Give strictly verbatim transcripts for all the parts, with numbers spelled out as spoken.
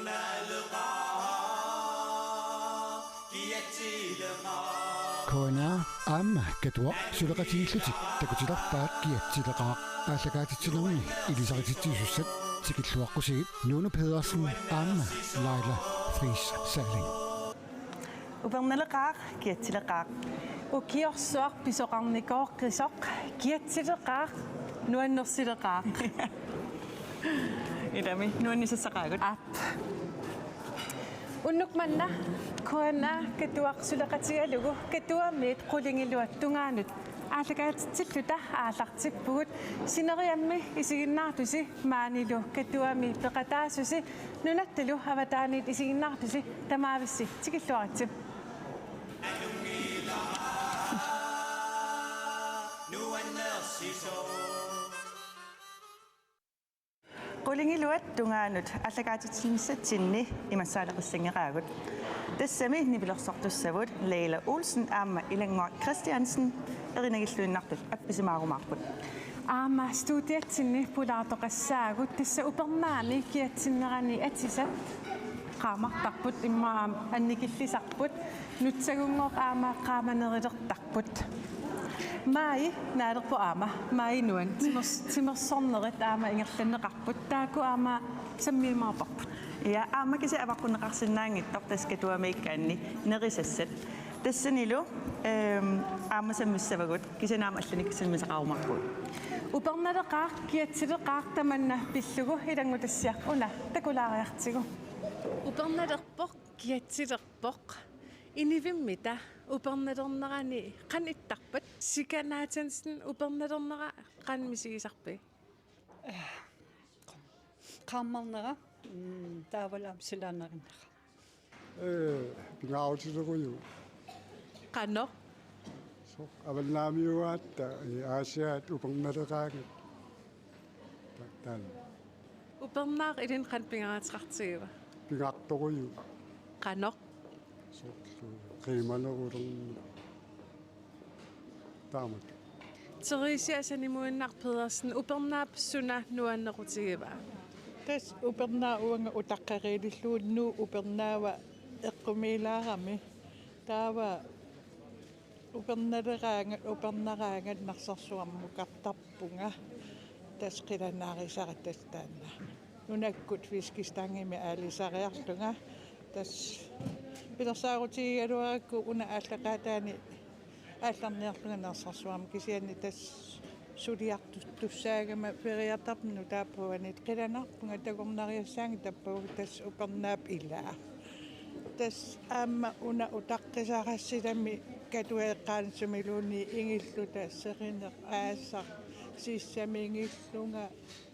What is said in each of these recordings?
K N R aamma Katuaq suleqatigiillutik takutilerpaat Kiatsileqaaq. Aallakaatitsinermi ilisarititsiisussat tikilluaqqusigit Nuno Pedersen aamma Laila Friis Salling. Upernaleqaaq, kiatsileqaaq. Ukiorsuaq pisoqarnikooq qisoq, kiatsileqaaq, nuannersileqaaq. Ilami, nuannisassaqaagut. Aap. Unnuk manna K N R Katuaq suleqatigalugu Katuamiit qulingiluat tungaanut aallakaatitsilluta aallartippugut. Sineriammi isiginnaartusi maanilu Katuami peqataasusi, nunattalu avataaniit isiginnaartusi, tamaavissi tikilluaritsi. Qulingiluat tungaanut aallakaatitsissatsinni imassaaleqissanngeqaagut. Tassami nipilersortussavut Leila Olsen aamma Ilannguaq Christiansen erinagilluinnartut appisimaarumaarput. Aamma studiatsinni pulaartoqassaagut, tassa upernaami kiatsinnerani atisat qaamartarput, immaqa annikillisarput, nutsagunngooq aamma qaamanerulertarput. Maji naalerpoq aamma, Maji Nuan, timers-, timersornerit aamma ingerlanneqarput, taakku aamma sammiumaarparput. Ja, aamma kisianni avaqqunneqarsinnaanngitsoq tassa Katuamiikkaanni nerisassat. Tassanilu, ehm, aamma sammissavagut, kisianni aamma allanik sammisaqarumaarpugut. Upernaleqaaq, kiatsileqaaq tamanna pillugu ilanngutassiaq una takulaariartigu. Upernalerpoq, kiatsilerpoq. Inivimmita upernalernerani qanoq ittarpat? Sika Nathansen, upernalernera qanoq misigisarpit? Qaammarnera, mm, taavalu aamma silaannarinnera. Ee, pingaarutilerujuk. Qanoq? Soorlu avannaamiugatta, ee, Aasiaat upernaleraangat. Ta-, taanna. Upernaaq ilinnut qanoq pingaaruteqartigiva? Pingaartorujuk. Qanoq? Soorlu qiimanerulerneq. Taamak. Theresia Sanimuinnaq Pedersen, upernaap suna nuannequtigiva? Tassa upernaaq uanga utaqqeriilillugu Nuup upernaava eqqumiilaarami. Taava upernaleraangat, upernaraangat Narsarsuarmukartarpunga. Tassa qilanaarisarat tassa taanna. Nunakkut fiskestangimi aalisariarlunga. Tassa pilersaarutigigaluarakku una aallakaataani aallarniarlunga Narsarsuarmi, kisianni tassa suliartussaagama feriartarpunga nutaappuanit, qilanarpunga, takornariassaanga tappavunga tassa upernaap ilaa. Tassa aamma una utaqqisara silami Katueeqqaanut sumiluunniit ingilluta, serineq aassaq sissami ingillunga,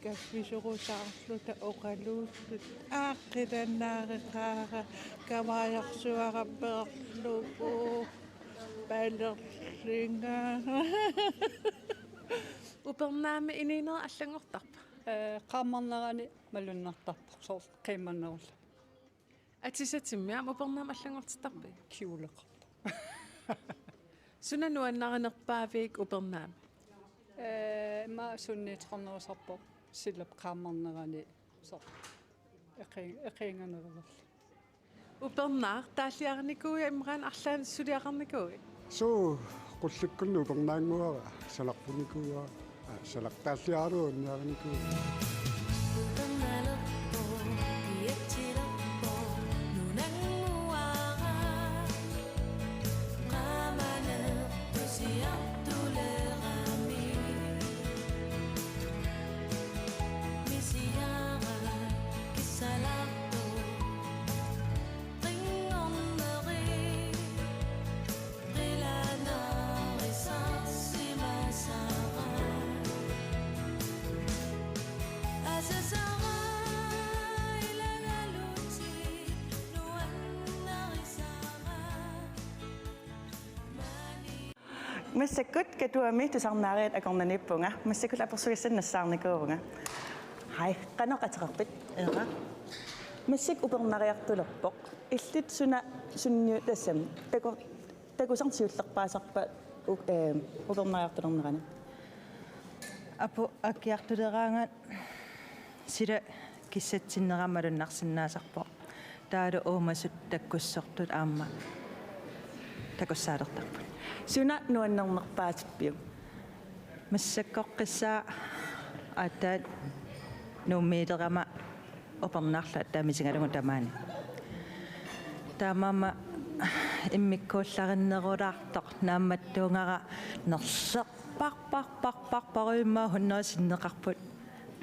kaffisorusaarluta oqaluulluta, aa, qilanaareqaara, kavaajarsuarappeerlugu palerlinga. Upernaami inuunera allanngortarpa? Ee, qaammarnerani malunnartarpoq, soorlu qiimanerulluni. Atisatimmi aamma upernaami allanngortittarpit? Kjoleqartoq. Suna nuannarinerpaavik upernaami? Ee, immaqa sunniuteqarnerusarpoq silap qaammarnerani, soorlu eqi-, eqiinganerulerluni. Upernaaq taalliarinikuuit immaqa arlaannik suliaqarnikuuit? Suu, qullikkunni upernaannguara, salarpunikuuara, aa, salartaalliaraluunniarinikuuara. Massakkut Katuami tusarnaariat akornanniippunga. Massakkut apersugassannik nassaarnikuuvunga. Hai, qanoq ateqarpit? Eera. Massakkut upernariartulerpoq. Illit suna sunniu-, tassami. Taku-, takusarneq siullerpaasarpa u-, ee, upernariartulernerani? Apuup aakkiartuleraangat sila kissatsinnerama malunnarsinnaasarpoq. Taavalu uumasut takkussortut aamma takussaalertarput. Suna nuannernerpaasippiuk? Massakkorpiaq aatsaat Nuummiilerama upernaarlugu aatsaat misigalugu tamaani. Taamaammat immikkuullarinnerulaartoq naammattuugara nerlerparparparparparujummaa hunnoruju sinneqarput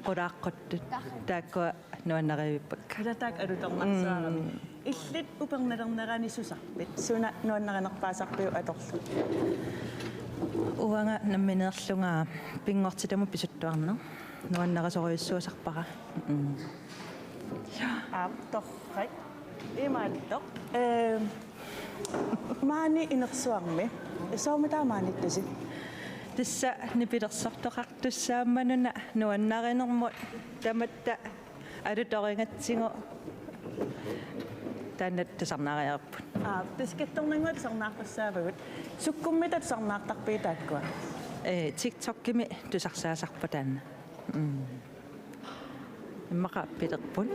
qulaaqqutut. Taakkua nuannarivippakka. Ila taakku alutornarsaarami. Illit upernalernerani susarpit? Suna nuannarinerpaasarpiuk atorlugu? Uanga nammineerlunga pinngortitamut pisuttuarneq nuannarisorujussuusarpara. Mm. Aap, torrak. Imaattoq. Ehm, maani inersuarmi. Soormitaava maaniittusi? Tassa nipilersortoqartussaammat una nuannarinermut tamatta alutorigatsigu taanna tusarnaariarput. Aap, tassa kattornannguaq tusarnaartussaavagut. Sukkummita tusarnaartarpigit taakkua? Ee, TikTokimi tusarsaasarput taanna. Mm. Immaqa pilerput.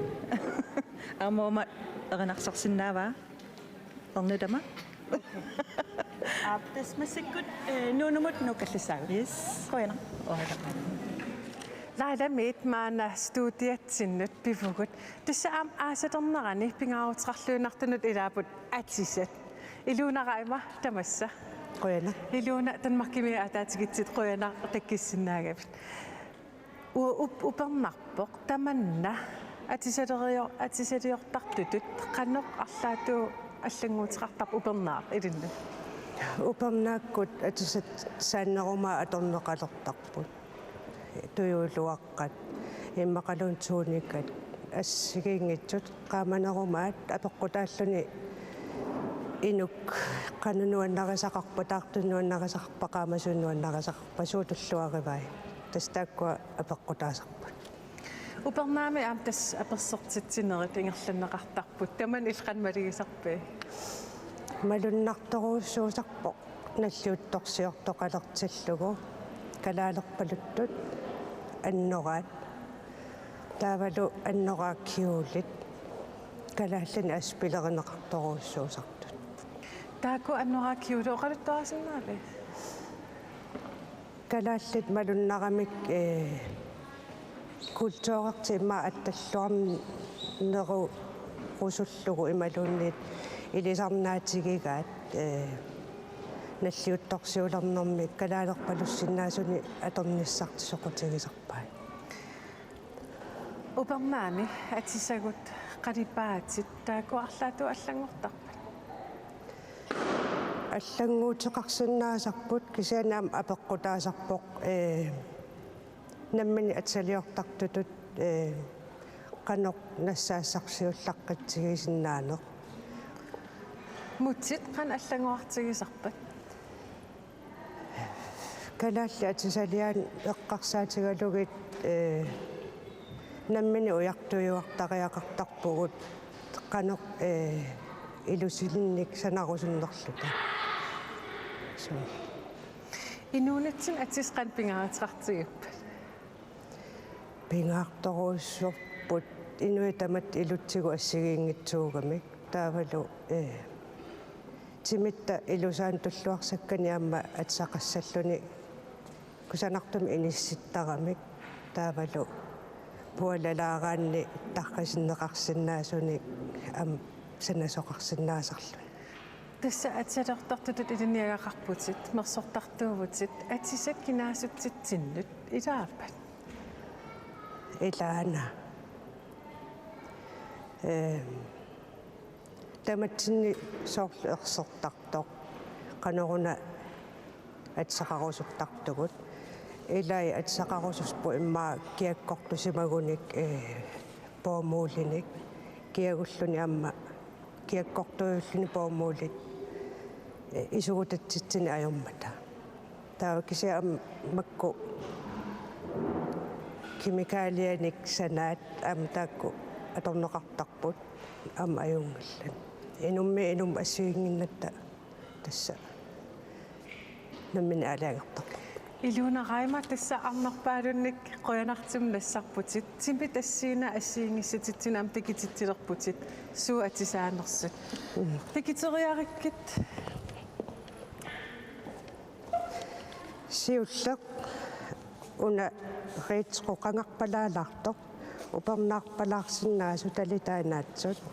Aamma uuma erinarsorsinnaavaa. Ernutama. Aap, tassa massakkut, eh, Nuummut nuukkallissaagut. Yes. Qujanaq. Qujanaq. Laila Mead maanna studiatsinnut pivugut. Tassa aamma aasalernerani pingaaruteqarluinnartunut ilaapput atisat. Ilona Reimer, tamassa. Qujanaq. Ilona, Danmarkimi ataatigitsit, qujanaq takkissinnaagavit. U-, up-, upernarpoq tamanna atisalerior-, atisaliortartutut qanoq arlaatigut allannguuteqartarpa upernaaq ilinnut? Upernaakkut atisat saannerumaat atorneqalertarput. Tujuuluaqqat, immaqaluunniit tuunikat, assigiinngitsut qaamanerumaat apeqqutaalluni inuk qanoq nuannarisaqarpa, taartuni nuannarisaqarpa, qaamasunik nuannarisaqarpa, suut tulluarivai. Tassa taakkua apeqqutaasarput. Upernaami aamma tassa apersortitsinerit ingerlanneqartarput. Tamanna illit qanoq malugisarpit? Malunnartorujussuusarpoq nalliuttorsiortoqalertillugu kalaalerpaluttut annoraat. Taavalu annoraat kjolit kalaallinik assut pilerineqartorujussuusartut. Taakku annoraat kjolit oqaluttuarisinnaavit? Kalaallit malunnaramik, eh, kulturertik immaqa attalluarnerusullugu imaluunniit ilisarnaatigigaat, eh, nalliuttorsiulernermi kalaalerpalussinnaasunik atornissartik soqutigisarpai. Upernaami atisagut qalipaatit taakku arlaatigut allanngortarput? Allannguuteqarsinnaasarput kisianni aamma apeqqutaasarpoq, eh, nammineq atisaliortartutut, eh, qanoq nassaassarsiullaqqitsigisinnaaneq. Mutsit qanoq allanngorartigisarpat? Kalaallit atisaliaannik eqqarsaatigalugit, eh, nammineq ujartuiuartariaqartarpugut qanoq, eh, ilusilinnik sanarusunnerluta. Suu. Inuunitsinni atisat qanoq pingaaruteqartigippat? Pingaartorujussuupput inuit tamatta ilutsigut assigiinngitsuugamik. Taavalu, eh, timitta ilusaanut tulluarsakkanik aamma atisaqassalluni kusanartumik inissittaramik. Taavalu pualalaaraanni tarrisinneqarsinnaasunik aamma sanasoqarsinnaasarluni. Tassa atisaliortartutut ilinniagaqarputit, mersortartuuvutit, atisat kinaassutsitsinnut ilaappat? Ilaana. Ehm, tamatsinni soorlu ersertartoq, qanoruna atisaqarusuttartugut. Ilai atisaqarusupput immaqa kiakkortusimagunik, eh, bomuldinik, kiagulluni aamma kiakkortuujulluni bomuldi, eh, isugutatsitsineq ajormata. Taava kisianni aamma makku kemikalianik sanaat aamma taakku atorneqartarput aamma ajunngillat. Inummiit inummut assigiinnginnatta tassa nammineq aalajangertarpoq. Iluna Raima, tassa arnarpaalunnik qujanartumik nassarputit. Timit assiinnaat assigiinngissutitsineq aamma takutitsilerputit suut atisaanersut. Takuteriarukkit. Siulleq una Reetsoq qangarpalaalaartoq upernaarpalaarsinnaasut talitaanaatsut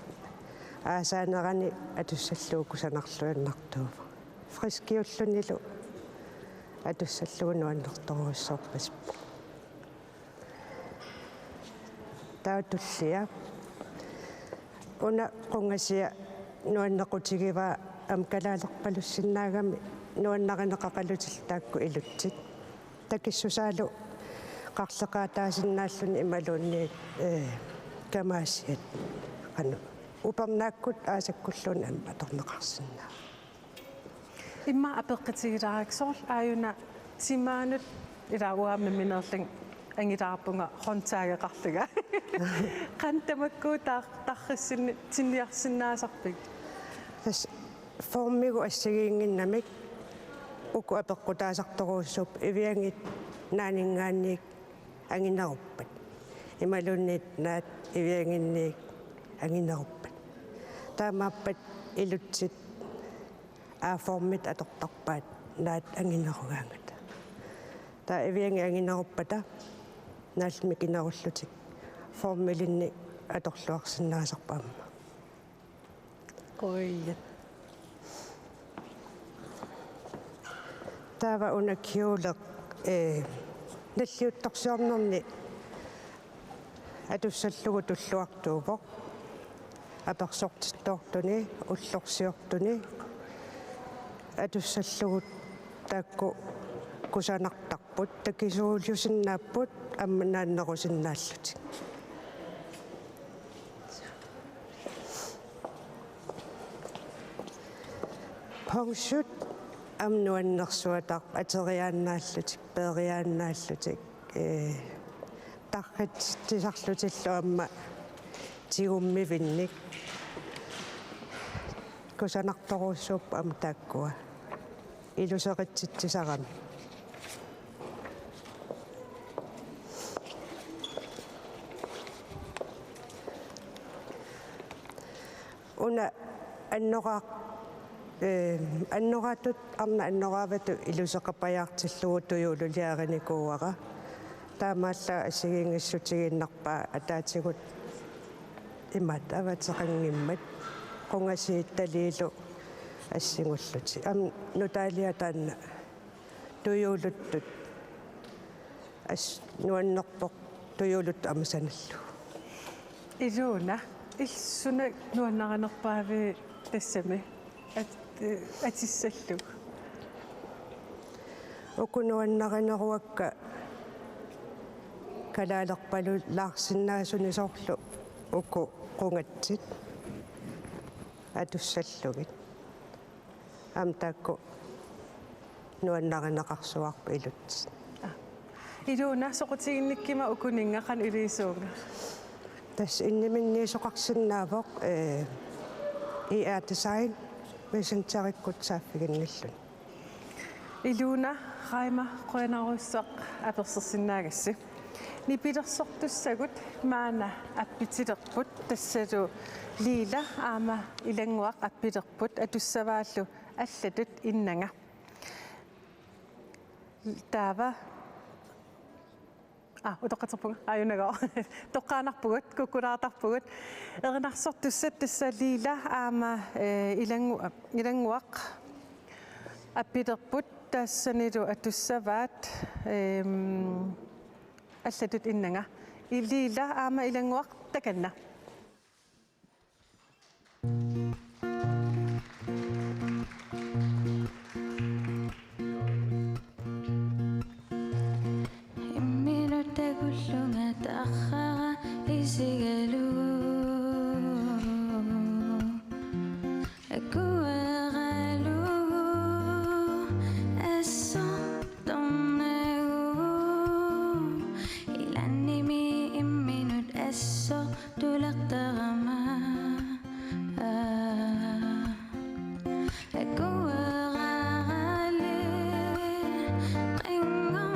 aasaanerani atussallugu kusanarluinnartuuvoq. Friskiullunilu atussallugu nuannertorujussuarpasippoq. Taava tullia. Una qungasia nuannequtigivaa aamma kalaalerpalussinnaagami nuannarineqaqalutillu taakku ilutsit. Takissusaalu qarleqaataasinnaalluni imaluunniit, ee, kamaasiat. Qanoq. Upernaakkut aasakkulluunniit aamma atorneqarsinnaavoq. Immaqa apeqqutigilaarukku soorlu aajuna timaanut ilaa uanga nammineerlunga angilaarpunga håndtageqarlunga. Qanoq tamakku tar-, tarrissinni-, tinniarsinnaasarpigit? Tassa formigut assigiinnginnamik uku apeqqutaasartorujussuupput iviangit naaninngaanniit angineruppat. Imaluunniit naat ivianginniit angineruppat. Taamaappat ilutsit A-formit atortarpaat naat anginerugaangata. Taava iviangit angineruppata naallu mikinerullutik formilinnik atorluarsinnaasarput aamma. Qujanaq. Taava una kjoleq, ee, nalliuttorsiornerni atussallugu tulluartuuvoq. Apersortittoortuni, ullorsiortuni atussallugu taakku kusanartarput, takisuujusinnaapput aamma naannerusinnaallutik. Ponchot aamma nuannersuataarput ateriaannaallutik, peeriaannaallutik, ee, tarritsisarlutillu aamma tigummivinnik. Kusanartorujussuupput aamma taakkua. Iluseritsitsisarami. Una annoraa-, ee, annoraatut, arnat annoraavatut iluseqapajaartillugu tujuululiarinikuuara. Taamaallaat assigiinngissutigiinnarpaa ataatigut imaat avateqanngimmat qungasiittaliilu assigullutik. Aamma nutaaliaq taanna tujuuluttut. As nuannerpoq tujuuluttut aamma sanallugu. Iluna, illit suna nuannarinerpaaviuk tassami at-, atissallugu? Uku nuannarineruakka kalaalerpalulaarsinnaasuni soorlu uku qungatsit atussallugit. Aamma taakku nuannarineqarsuarput ilutsit. Iluna, soqutiginnikkima ukuninnga qanoq iliussavunga? Tassa inniminniisoqarsinnaavoq, ee, I R Design Messengerikkut saaffiginnilluni. Iluna Raima, qujanarsuaq apersorsinnaagassi. Nipilersortussagut maanna appitilerput, tassalu Liila aamma Ilannguaq appilerput, atussavaallu Allatut innanga. Taava, aa, utoqqaterpunga, aajunagooq. Toqqaannarpugut, kukkulaartarpugut. Erinarsortussat tassa Liila aamma, ee, Ilanngu-, Ilannguaq appilerput, tassanilu atussavaat, eem, Allatut innanga. Liila aamma Ilannguaq, takanna. Imminut takullunga tarrara isigalugu. Akueralugu assortornagu. Ilannimi imminut assortulertarama. Akuerarali, qingo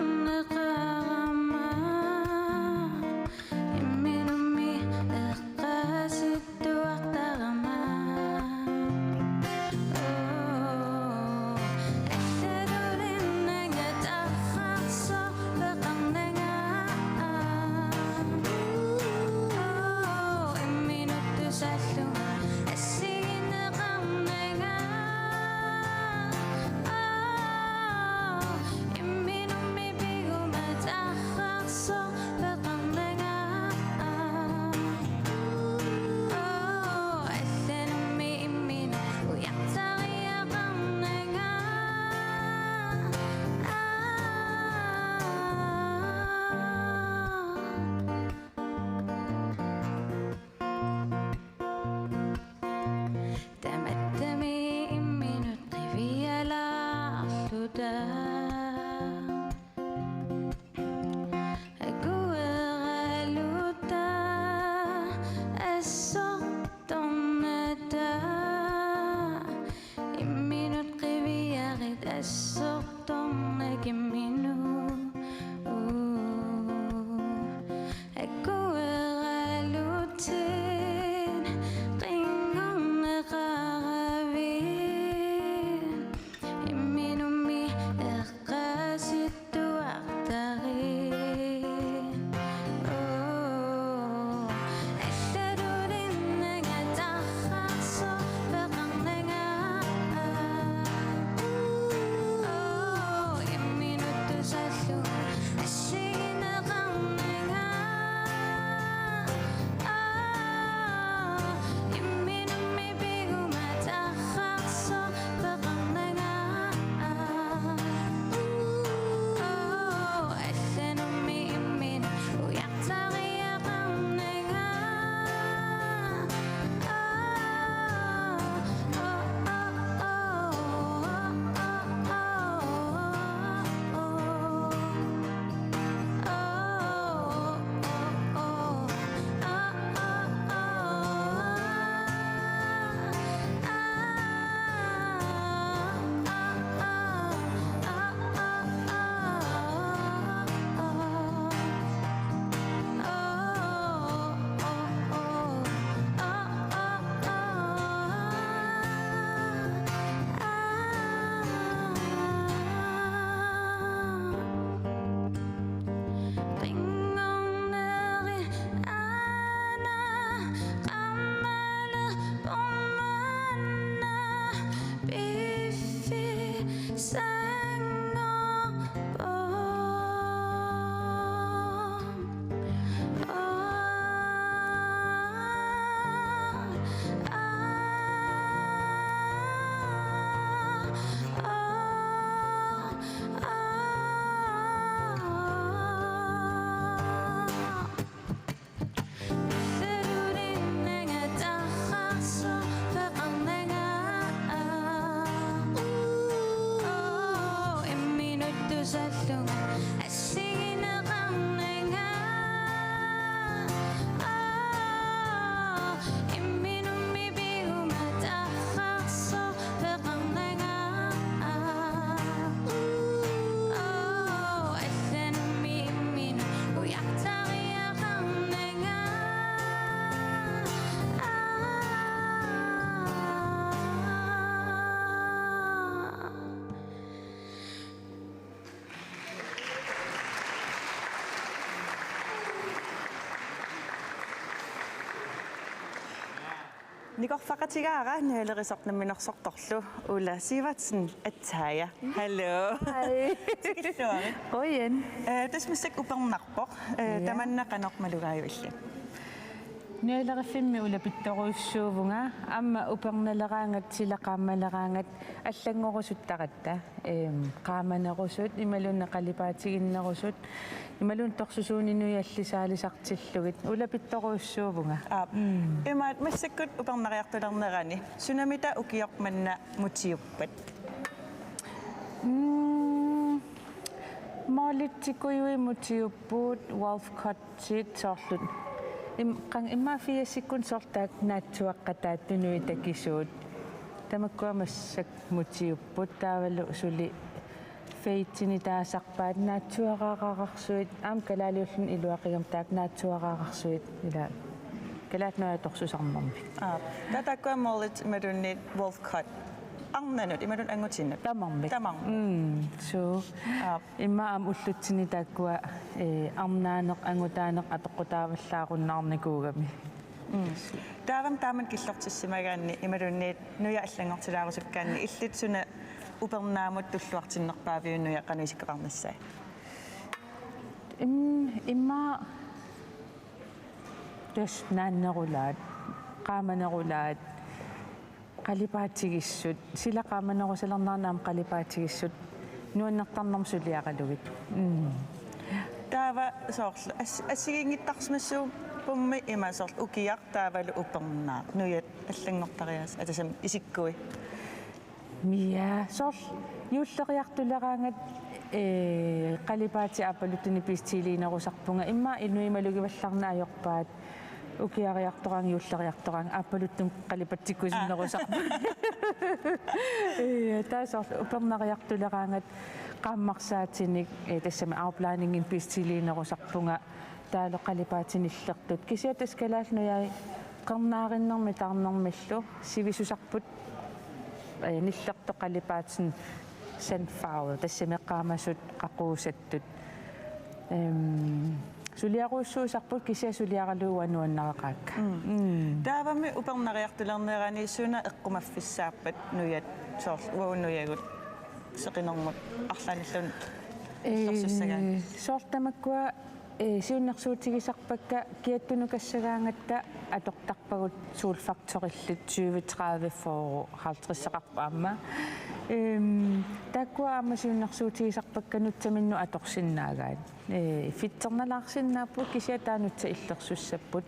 Assigineqarnanga, aa, imminummi piumat arrarsoq peqarnanga, aa, allanummi imminut ujartariaqarnanga, aa. Nikorfaqatigaara Nualerisornerminersortorlu Ulla Sivertsen aatsaat. Hallo. Hej. Tikilluarit. Qujan. Eh, tassa massakkut upernarpoq. Eh, ja. Tamanna qanoq malugaajuillit? Nualeriffimmi ulapittorujussuuvunga, aamma upernaleraangat, sila qaammaleraangat, allanngorusuttaratta. Ehm, qaamanerusut, imaluunniit qalipaatiginnerusut, imaluunniit torsusuuninui allisaalisartillugit, ulapittorujussuuvunga. Aap. Mm. Imaat massakkut upernariartulernerani, sunamita ukioq manna mutiuppat? Mm, Mollitikujui mutiupput, Wolf Cut-it soorlu. Im-, qang immaqa firsikkut soorlu taakku naatsuaqqataat tunuit takisuut. Tamakkua massakkut mutiupput, taavalu suli fade-ini taasarpaat naatsuaraararsuit, aamma kalaaliulluni iluaqigami taakku naatsuaraararsuit, ila Kalaallit Nunaat torsusarnermik. Aa, taava taakkua mullet imaluunniit wolf cut. Arnanut, imaluunniit angutinnut. Tamarmik. Tamarmik. Mm, suu. Aa. Immaqa aamma ullutsinni taakkua, eh, arnaaneq, angutaaneq apeqqutaavallaarunnaarnikuugami. Mm. Taavami taama killortissimagaanni imaluunniit nuja allanngortilaarusukkaanni illit suna upernaamut tulluartinnerpaaviuk, nuja qanoq isikkoqarnissaa? Im-, immaqa tassa naannerulaat, qaamanerulaat, qalipaatigisut, sila qaamanerusalernerani aamma qalipaatigisut, nuannertarnermik suliaralugit. Mm. Taava soorlu as-, assigiinngittarsimassuuppummi ima soorlu ukiaq taavalu upernaaq, nujat allanngortariaas-, aa, tassami isikkui. Ja, soorlu juulleriartuleraangat, eh, qalipaatit aappaluttunik bestiliinerusarpunga, immaqa inuit malugivallaarneq ajorpaat, ukiariartoraangat, juulleriartoraangat aappaluttunik qalipatsikkusunnerusarpunga. Ja, taava soorlu upernariartuleraangat qaammarsaatinik, eh, tassami afblændinginik bestiliinerusarpunga, taavalu qalipaatinik nillertut. Kisianni tassa Kalaallit Nunaat qernaarinnermik taarnermillu sivisusarput, eh, nillertut qalipaatinik sandfarvet, tassami qaamasut qaquusattut. Ehm, suliarujussuusarput kisianni suliaralugu uanga nuannaraqaakka. Mm. Mm. Taavami upernariartulernerani suna eqqumaffissaappat nujat, soorlu uagut nujagut seqinermut arlaannilluunniit illersussagaanni? Eh, soorlu tamakkua, eh, siunnersuutigisarpakka kiattunukassagaangatta atortarpagut suulfaktorillit tyve, tredive, fyrre, halvtredseqarput aamma. Ehm, taakkua aamma siunnersuutigisarpakka nutsaminnut atorsinnaagaat. Eh, fedternalaarsinnaapput kisianni taava nutsat illersussapput.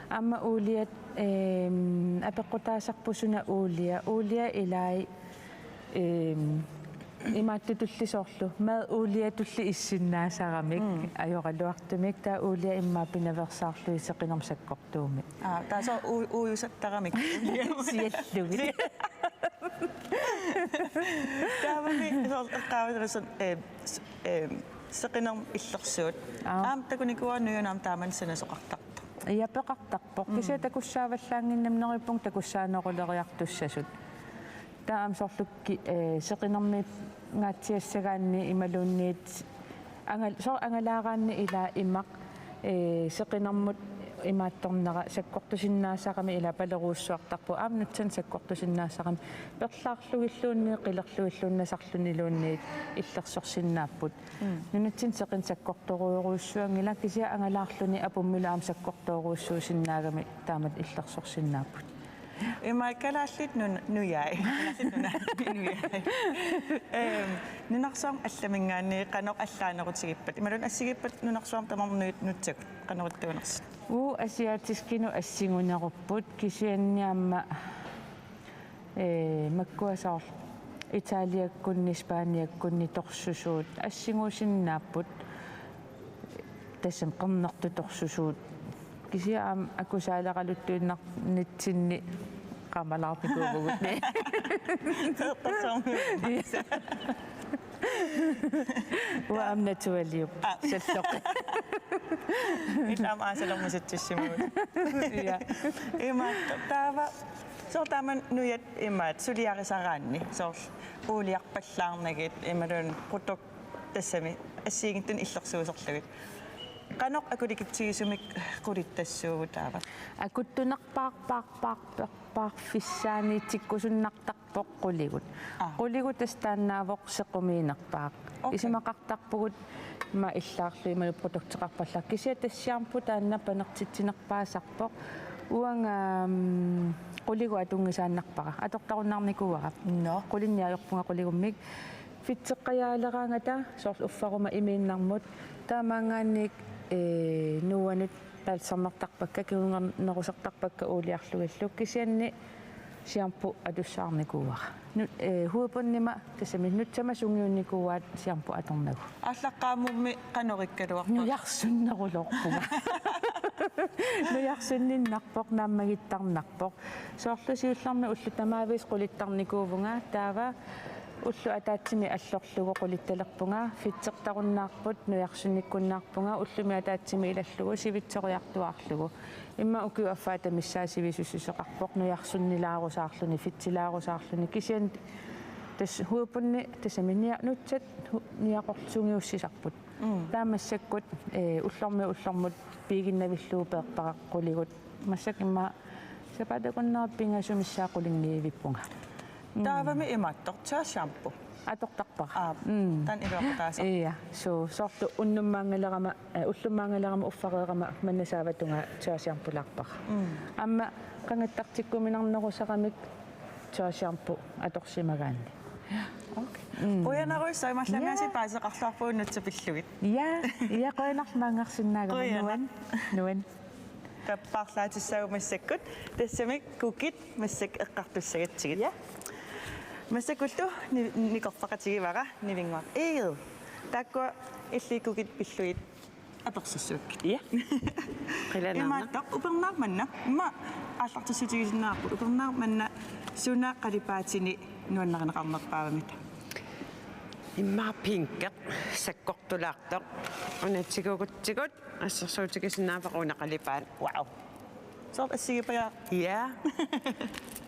Aamma uuliat, ehm, apeqqutaasarput suna uulia. Uulia ilai, ehm, imaattutulli soorlu maduuliatulli issinnaasaramik, mm, ajoraluartumik, taava uulia immaqa pinaveersaarlugit seqinermut sakkortuumik. Aa, taava soorlu uu-, uujusattaramik. Siallugit. Taavami soorlu eqqaamaserasoq, eh, s-, eh, seqinermut illersuut. Aa. Aamma takunikuuara nujunut aamma taamani sanasoqartartoq. Ja, peqartarpoq. Mm. Kisianni takussaavallaannginnami, neriuppunga takussaaneruleriartussasut. Taava aamma soorlu ki-, eh, seqinermingaatsiassagaanni imaluunniit angal-, soorlu angalaaraanni ilaa imaq, eh, seqinermut imaattornera sakkortusinnaasarami ilaa palerujussuartarpoq, aamma nutsanut sakkortusinnaasarami perlaarlugilluunniit qilerlugilluunniit nasarluniluunniit illersorsinnaapput. Mm. Nunatsinni seqineq sakkortoorujorujussuanngilaq kisianni angalaarluni apummilu aamma sakkortoorujussuusinnaagami taamatut illersorsinnaapput. Ima Kalaallit Nun-, Nunai. Kalaallit Nunai. Nunai. Ehm, nunarsuarmi allaminngaanniit qanoq allaanerutigippat? Imaluunniit assigiippat nunarsuarmi tamarmik nu-, nutsagut qanoq ittuunersut? Uu, asiatiskinut assigunerupput kisianni aamma, eh, makkua soorlu Italiakkunni, Spaniakkunni torsusuut assiguusinnaapput, tassami qernertutorsusuut. Kisianni aamma akusaaleqaluttuinnarnitsinni qamalaartikuuvugut. Qernertorsuarmi. Uanga aamma naturaliup. Aa. Salloq. Illit aamma aasalermisitsissimavutit. Ja. Imaattoq taava. Soorlu taama nujat imaattoq suliarisaraanni. Soorlu uuliarpallaarnagit imaluunniit produkt tassami assigiinngitsunik illersuuserlugit. Qanoq akulikitsigisumik qulittassuugut taava? Akuttunerpaarpaarpaarpaarfissaaniitikkusunnartarpoq quligut. Aa. Quligut tassa taannaavoq sequmiinerpaaq. Okay. Isumaqartarpugut ima illaarlu imaluunniit produkteqarpallaarlugu. Kisianni tassa shampoo taanna panertitsinerpaasarpoq. Uanga, mm, quligut atunngisaannarpara. Atortarunnaarnikuuara. Nå. Qulinnik ajorpunga quligummik. Fedteqqajaaleraangata soorlu uffaruma imiinnarmut. Taamaanngaanniit, ee, nuuanut balsamertarpakka, kingunerusartarpakka uuliarlugillu. Kisianni shampoo atussaarnikuuara. Nu-, ee, hovedbundima tassami nutsama sungiunnikuuaat shampoo atornagu. Aallaqqaammummi qanoq ikkaluarpa? Nujarsunneruloorpunga. Nujarsunninnarpoq, naammagittarnarpoq. Soorlu siullermik ullut tamaavisa qulittarnikuuvunga, taava ullut ataatsimik allorlugu qulittalerpunga, fedtertarunnaarput, nujarsunnikkunnaarpunga, ullumi ataatsimi ilallugu sivitsoriartuaarlugu. Immaqa ukiup affaata missaa sivisussuseqarpoq, nujarsunnilaarusaarluni, fedtilaarusaarluni, kisianni tassa hovedbundi tassami nia-, nutsat hu-, niaqorlugu sungiussisarput. Mm. Taava massakkut, ee, ullormiit ullormut piiginnavillugu peerpara quligut. Massakkut immaqa sapaatip akunnerata pingasut missaat qulinngivippunga. Mm. Taavami imaattoq, tøj shampoo. Atortarpara. Aa, mm. Taanna iluaqutaasa. Ja, so, soorlu unnummaanngalerama, ee, ullummaanngalerama uffareerama manna saavat tungaa tøj shampoo-laarpara. Mm. Aamma qangattartikkuminarnerusaramik tøj shampoo atorsimagaanni. Okay. Mm. Qujanarujussuaq, imaallanngaasiit, ja, paaseqarluarpugut nutsat pillugit. Ja, ja, qujanarlu maanngarsinnaagavit. Qujanaq. Nuann-, nuann. Taava paarlaatissaagut massakkut, tassami kukit massakkut eqqartussagatsigit. Ja. Massakkullu ni-, nikorfaqatigivara Nivinnguaq Egede. Taakkua illit kukit pillugit apersussavakkit. Ja. Qilanaarnaq. Imaattoq, upernaaq manna. Immaqa aallartissutigisinnaavarput. Upernaaq manna suna qalipaatini nuannarineqarnerpaavamita? Immaqa pinki sakkortulaartoq. Una tigugutsigu assersuutigisinnaavara una qalipaat. Wow. Soorlu assigiipajaaq. Ja.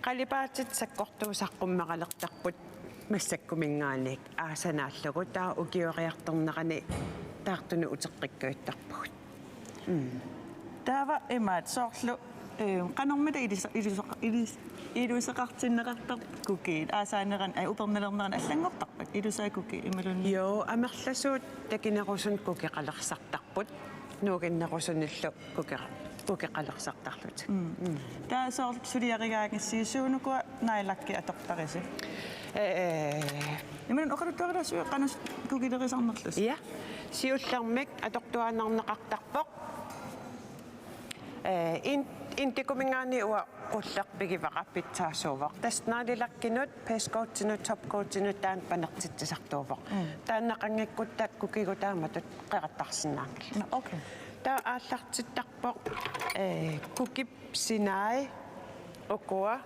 Qalipaatit sakkortuut saqqummerlertarput massakkuminngaanniit aasanaallugu, taava ukioriartornerani taartunut uteqqikkajuttarpugut. Mm. Taava imaattoq soorlu, ee, qanormita ilusa-, ilusa-, ilus-, iluseqartinneqartarpit kukiit? Aasaanerani, ee, upernalernerani allanngortarpakka ilusaat kukiit imaluunniit? Joo, amerlasuut takinerusunik kukeqalersartarput, nuuginnerusunillu kukeqa-, kukeqalersartarlutik. Mm. Mm. Taava soorlu suliarigaangassi suunukua naajlakkit atortarisi? Ee. Imaluunniit oqaluttuarilaassuit qanoq kukilerisarnerlusi? Ja. Siullermik atortuaannarneqartarpoq. Ee, in-, Indikuminngaanniit uanga qulleq pigivara pitsaasuuvoq. Tassa naajlakkinut, base coatinut, top coatinut taanna panertitsisartuuvoq. Mm. Taannaqanngikkutta kukigut taamatut qerattarsinnaanngillat. Nå, okay. Taava aallartittarpoq, ee, kukip sinai ukua,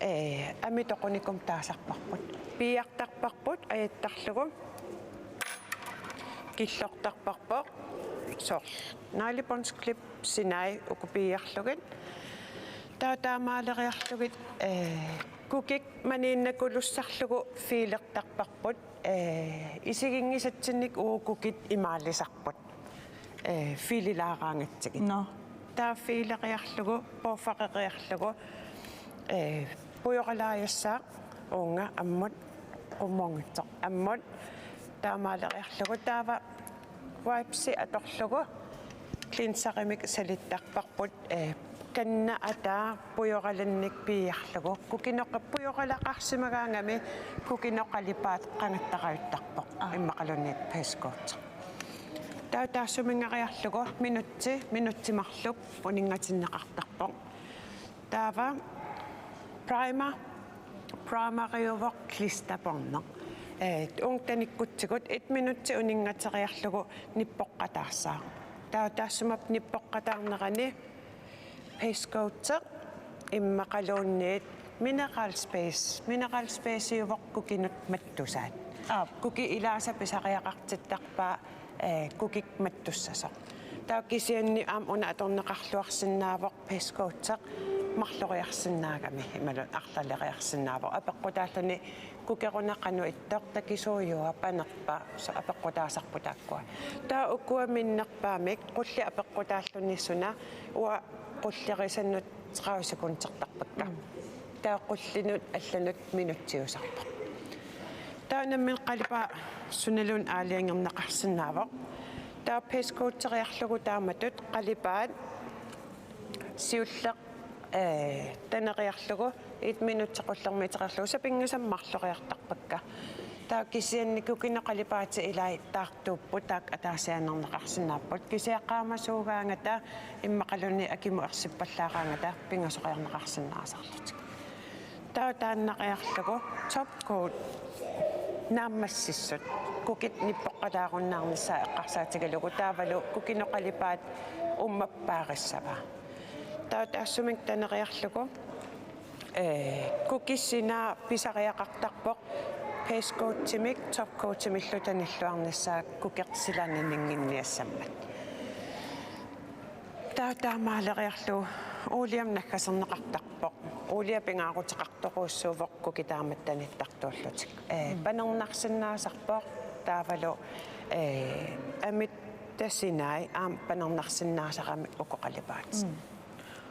ee, amitoqunikum taasarparput. Piiartarparput ajattarlugu. Killortarparput. Soorlu. Neglebåndsklip sinai uku piiarlugit. Taava taamaaleriarlugit, ee, kukik maniinnakulussarlugu fiilertarparput, ee, isiginngisatsinnik uku kukit imaalisarput. Ee, fiililaaraangatsigit. Nå. Taava fiileriarlugu, puffereriarlugu, ee, pujoralaajassaaq uunga ammut, qummoorngitsoq ammut, taamaaleriarlugu taava wipesi atorlugu cleanserimik salittarparput, ee, kanna ataa pujoralannik piiarlugu. Kukinoqa pujoralaqarsimagaangami kukinoqalipaat qangattarajuttarpoq. Aa. Immaqaluunniit base coat. Taava taassuminngariarlugu minutsi, minutsi marluk uninngatinneqartarpoq. Taava primer Primeriuvoq klisterporneq. Ee, uunga tanikkutsigut et minutsi uninngateriarlugu nippoqqataassaaq. Taava taassuma nippoqqataarnerani base coat immaqaluunniit mineral base, mineral baseuvoq kukinut mattusaat. Aap. Kukit ilaasa pisariaqartittarpaat, ee, kukik mattussasoq. Taava kisianni aamma una atorneqarluarsinnaavoq base coat marloriarsinnaagami, imaluunniit arlaleriarsinnaavoq. Apeqqutaalluni kukeruna qanoq ittoq, takisuujua, panerpa, soorlu apeqqutaasarput taakkua. Taava ukua minnerpaamik qulleq apeqqutaalluni suna, uanga qullerisanut tredive sekundertarpakka. Mm. Taava qullinut allanut minutsiusarpoq. Taava nammineq qalipaat sunaluunniit aalajangerneqarsinnaavoq. Taava base coateriarlugu taamatut qalipaat siulleq, ee, taneriarlugu et minutsi qullermik itereerlugu sapinngisamik marloriartarpakka. Taava kisianni kukinut qalipaatit ilai taartuupput, taakku ataasiaannarneqarsinnaapput. Kisianni qaamasuugaangata immaqaluunniit akimut ersippallaaraangata pingasoriarneqarsinnaasarlutik. Taava taannariarlugu top coat naammassissut, kukit nippoqqataarunnaarnissaat eqqarsaatigalugu, taavalu kukinut qalipaat uummappaarissavaa. Taava taassumik taneriarlugu, ee, kukit sinaa pisariaqartarpoq base coatimik top coatimillu tanilluarnissaa kukersilaananinnginniassammat. Taava taamaaleriarlugu uuliamik naggaserneqartarpoq. Uulia pingaaruteqartorujussuuvoq kukit taamatut tanittartuullutik. Ee, mm, panernarsinnaasarpoq taavalu, ee, amitta sinai aamma panernarsinnaasarami uku qalipaatit. Mm.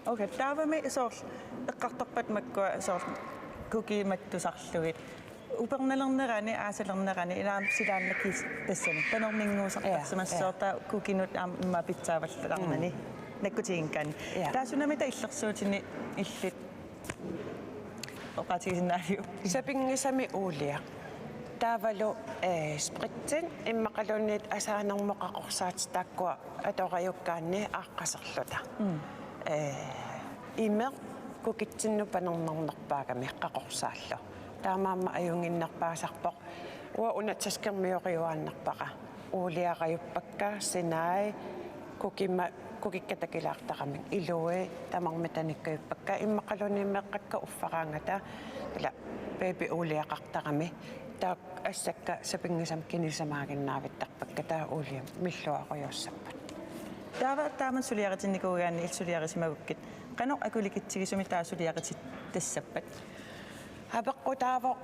Okay, taavami soorlu eqqartorpat makkua soorlu kukit mattusarlugit. Upernalernerani, aasalernerani, ilaam silaannakiis tassani. Panerninnguusartarsimassaaq. Ja, ja. Soorlu taava kukinut aamma immaqa pitsaavallaarnani. Mm. Nakkutiginngikkakka. Ja. Taava sunamita illersuutini illit oqaatigisinnaaviuk? Sapinngisamik uulia. Taavalu, eh, spritsit immaqaluunniit asaanermut qaqorsaatit taakkua atorajukkaanni aaqqaserluta. Mm. Eh, imeq kukitsinnut panernarnerpaagami qaqorsaallu. Taamaammat ajunnginnerpaasarpoq. Uanga una taskermioriuaannarpara. Uuliarajuppakka, sinai, kukima-, kukikka takilaartaramik, ilui, tamarmik tanikkajuppakka, immaqaluunniit meeqqakka uffaraangata, ila baby uuliaqartarami, taakku assakka sapinngisamik kinisamaaginnavittarpakka, taava uuliamik milluarujussuussappat. Taava taamatut suliaritinnikuugaanni illit suliarisimagukkit, qanoq akulikitsigisumik taava suliaritittassappat? Apeqqutaavoq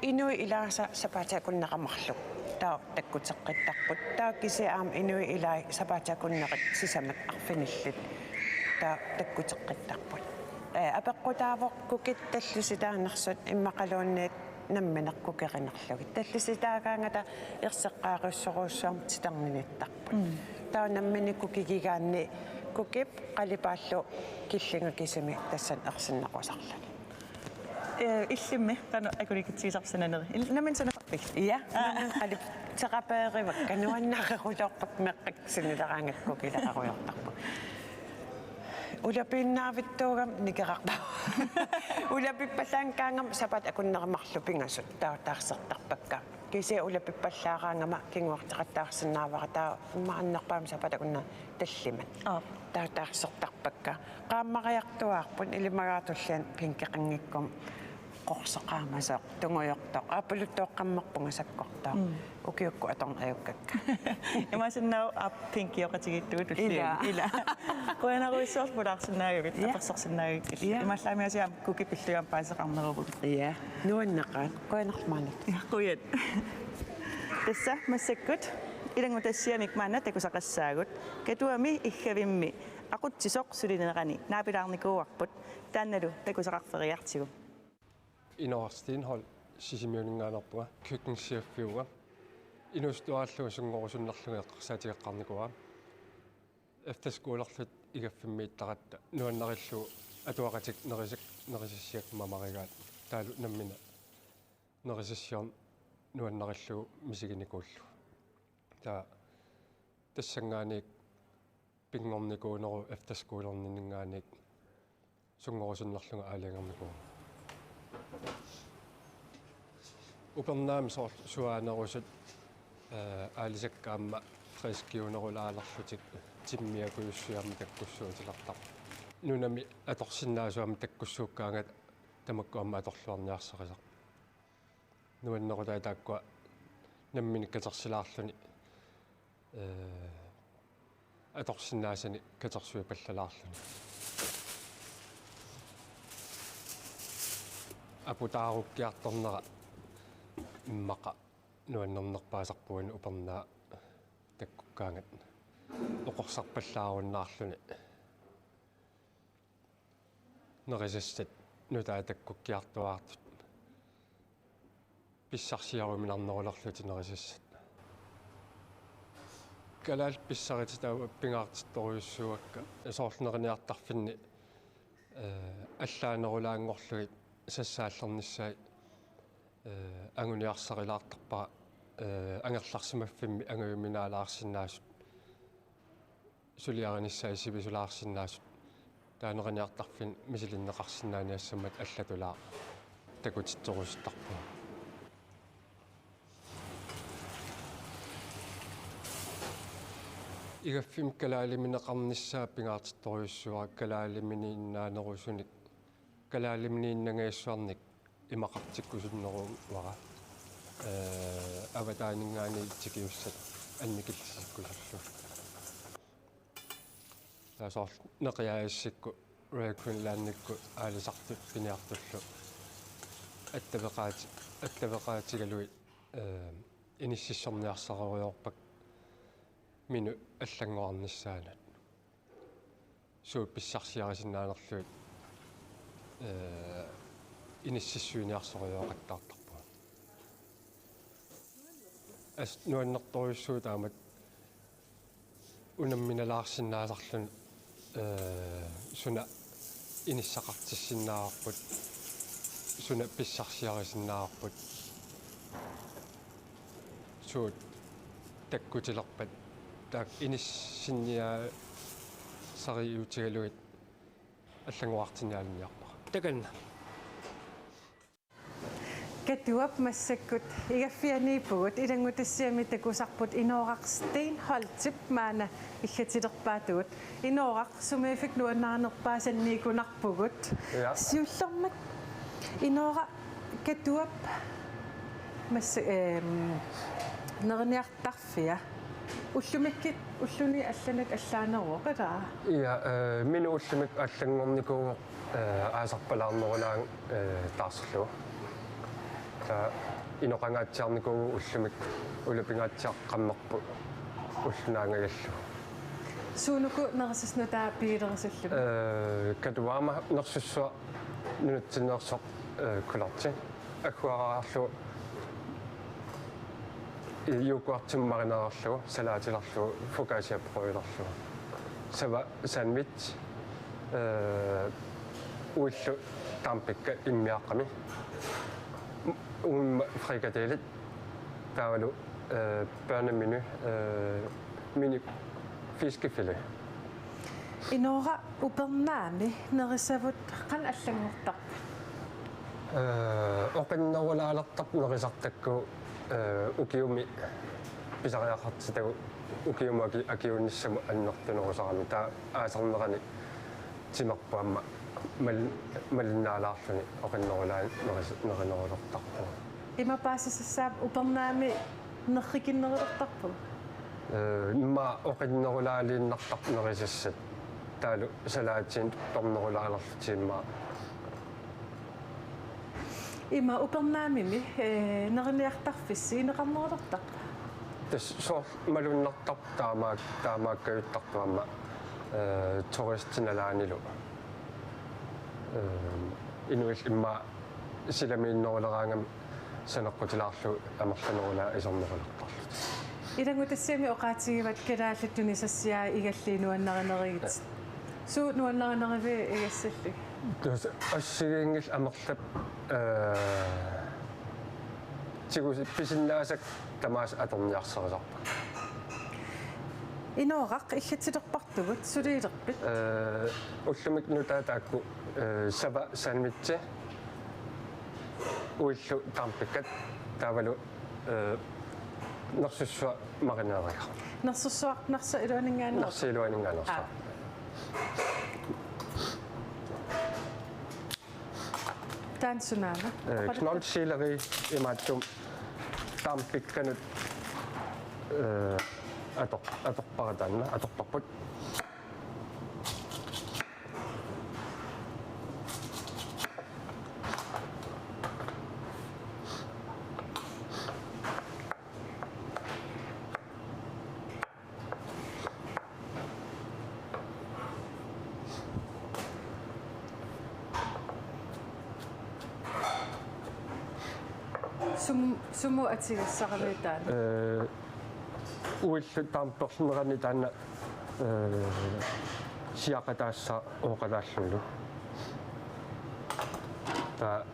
inuit ilaasa sapaatip akunnera marluk. Taava takkuteqqittarput. Taava kisianni aamma inuit ilai sapaatip akunnerit sisamat arfinillit. Taava takkuteqqittarput. Ee, apeqqutaavoq kukit tallisitaanersut immaqaluunniit nammineq kukerinerlugit. Tallisitaagaangata erseqqaarujussuarmik titarninittarput. Mm. Taava nammineq kukigigaanni kukip qalipaallu killinga kisimi tassani ersinnequsarluni. Eh, illimmi, qanoq akulikitsigisarpit sananeri? Il-, nammineq sanasarpit? Ja, aa, nammineq qalip-, terapeerivakka, nuannarerujoorpakka meeqqakka sinileraangakkit kukilerujoortarput. Ulapiinnaavittuugama nikerarpara. Ulapippallaanngikkaangama sapaatip akunneri marluk pingasut, taava taarsertarpakka. Kisianni ulapippallaaraangama kinguarteqattaarsinnaavara, taava immaqa annerpaamik sapaatip akunneri tallimat. Aap. Taava taarsertarpakka. Qaammariartuaarput ilimagaara tulliani pinkeqanngikkuma qorsoq qaamasoq, tungujortoq, aappaluttoqqammerpunga sakkortooq. Mm. Ukiukkut atorneq ajukkakka. Imaassinnaavoq aap pinkioqatigiittugut tulliani. Ila. Ila. Qujanarujussuaq pulaarsinnaagavit, ja, apersorsinnaagakkit. Ja. Imaallaat aamma kukit pillugu aamma paaseqarneruvugut. Ja. Nuanneqaaq. Qujanarlu maannakkut. Ja, qujan. Tassa massakkut ilanngutassiamik maanna takusaqassaagut. Katuami Iggavimmi aqutsisoq sulinerani naapilaarnikuuarput, taannalu takusaqarferiartigu. Inooraq Steenholdt, Sisimiuninngaanneerpunga, køkkenchefiuvoq. Inuusuttuaraallugu sunngorusunnerlunga eqqarsaatigeqqaarnikuuara. Efterskolerluta Igaffimmiittaratta nuannarillugu atuaqatikka nerisik-, nerisassiakka mamarigaat, taavalu nammineq nerisassiorneq nuannarillugu misiginikuullugu. Taava tassanngaanniit pinngornikuuneruvoq efterskolerninninngaanniit sunngorusunnerlunga aalajangernikuuvunga. Upernaami soorlu suaanerusut, eh, aalisakkat aamma friskiunerulaalerlutik timmiakujussuit aamma takkussuutilertarput. Nunami atorsinnaasut aamma takkussuukkaangata tamakku aamma atorluarniarsarisarput. Nuannerutaat taakkua nammineq katersilaarluni, eh, atorsinnaasanik katersuippallalaarluni. Aputaarukkiartornera immaqa nuannernerpaasarpoq, upernaat takkukkaangata oqorsarpallaarunnaarluni. Nerisassat nutaat takkukkiartuaartut pissarsiaruminarnerulerlutik nerisassat. Kalaallit pissarititaat pingaartittorujussuuakka, soorlu neriniartarfinni, eh, allaanerulaanngorlugit sassaallernissaat, eh, anguniarsarilaartarpara, eh, angerlarsimaffimmi angujuminaalaarsinnaasut, suliarinissaat sivisulaarsinnaasut. Taava neriniartarfinni misilinneqarsinnaaniassammata allatulaaq takutitserusuttarpugut. Igaffimmi kalaalimineqarnissaa pingaartittorujussuuara, kalaaliminiinnaanerusunik, kalaaliminiinnangajassuarnik imaqartikkusunneruara, eh, avataaninngaanniit tikiussat annikillisikkusullugu. Taava soorlu neqiaassakkut Royal Greenlandikkut aalisartut piniartullu attaveqaati-, attaveqaatigalugit, eh, inississorniarsarerujoorpakka minut allanngornissaanut. Suut pissarsiarisinnaanerlugit, eh, inississuiniarsorujooqattaartarpugut. Assut nuannertorujussuuvoq taamatut unamminalaarsinnaasarluni, eh, suna inissaqartissinnaavarput, suna pissarsiarisinnaavarput, suut takkutilerpat, taakku inissinniaasariutigalugit allanngortinnialinniarpara. Takanna. Katuap massakkut igaffianiippugut, ilanngutassiami takusarput Inooraq Steenholdtip maanna igatilerpaatigut. Inooraq, sumiiffik nuannarinerpaasanniikkunarpugut. Ja. Siullermik Inooraq, Katuap massa-, ehm, neriniartarfia. Ullumikkut, ulluni allanik allaaneruvoq, ilaa? Ja, eh, minut ullumikkut allanngornikuuvoq, eh, aasarpalaarnerulaangat, eh, taarserlugu. Taava inoqangaatsiarnikuuvoq ullumikkut, ulapingaatsiaq qammerpoq ullunaangajallugu. Suunuku nerisassat nutaat pigilerisullumi? Eh, Katuap aamma nersussua nunatsinneersoq, eh, kulerti. Agguaraarlugu, eh, yoghurtimik marineerlugu, salaatilerlugu, focacciabrødilerlugu. Sava sandwich, eh, uillu dampikkat immiaaqqami. Uumma frikadelit, taavalu, eh, børnemenu, eh, mini fiskefilet. Inooraq, upernaami nerisavut qanoq allanngortarput? Eh, oqinnerulaalertarput nerisartakkagut, eh, ukiumi pisariaqartitagut, ukiumut aki-, akiuunnissamut annertunerusarami, taava aasarnerani timerput aamma mal-, malinnaalaarluni oqinnerulaanut neris-, nerinerulertarpugut. Ima paasisassaapput, upernaami nerrikinnerulertarpugut? Eh, immaqa oqinnerulaaliinnartarput nerisassat. Taavalu salaatinik tornerulaalerlutik immaqa. Ima upernaamimi, eh, neriniartarfissi ineqarnerulertarpa? Tassa soorlu malunnartarpoq taamaak-, taamaakkajuttarpoq aamma, eh, turistit nalaanilu. Eh, inuillu immaqa silamiinneruleraangamik saneqqutilaarlugu amerlanerulaat isornerulertarlutik. Ilanngutassiami oqaatigivat kalaallit tunisassiai igalliit nuannarinerigit. Suut nuannarineruviuk igassallugit? Tassa assigiinngillat amerlap, eh, tigu-, pisinnaasakka tamaasa atorniarsarisarput. Inooraq, igatilerpartugut, suliilerpit? Eh, ullumikkut nutaat taakku, eh, sava sandwichi, uillu dampikkat, Taavalu, eh, nersussuaq marineerigaq. Nersussuaq, nersa iluaninngaanneersoq. Nersa iluaninngaanneersoq. Aa. Taanna sunaana? Eh, knoldcelleri imaattumik taama pikkanut, eh, ator-, atorpara taanna, atorparput. Sum-, sumut atugassaraluit taanna? Eh, uillu taama perlernerani taanna, eh, siaqataassaaq oqalaallulu. Taava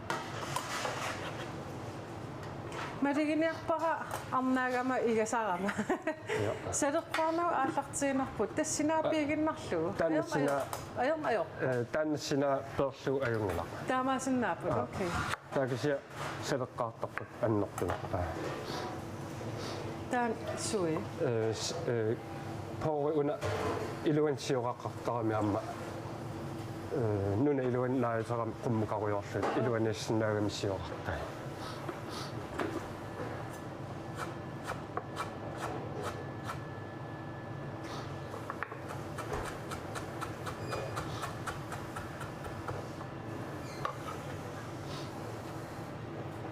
maluginiarpara arnaagama igasarama. Ja. Saleqqaarnagu aallartiinnarpugut. Tassa sinaa piiginnarlugu. Taanna sinaa. Ajornaq, ajornaq, ajornaq. Eh, taanna sinaa peerlugu ajunngilaq. Taamaasinnaavoq. Aa. Okay. Taava kisianni saleqqaartarput annertunerpaa. Taanna sui. Eh, s-, eh, poori una iluani sioraqartarami aamma, eh, nuna iluani naajutarami qummukarujoorluni iluaniissinnaagami siorartai.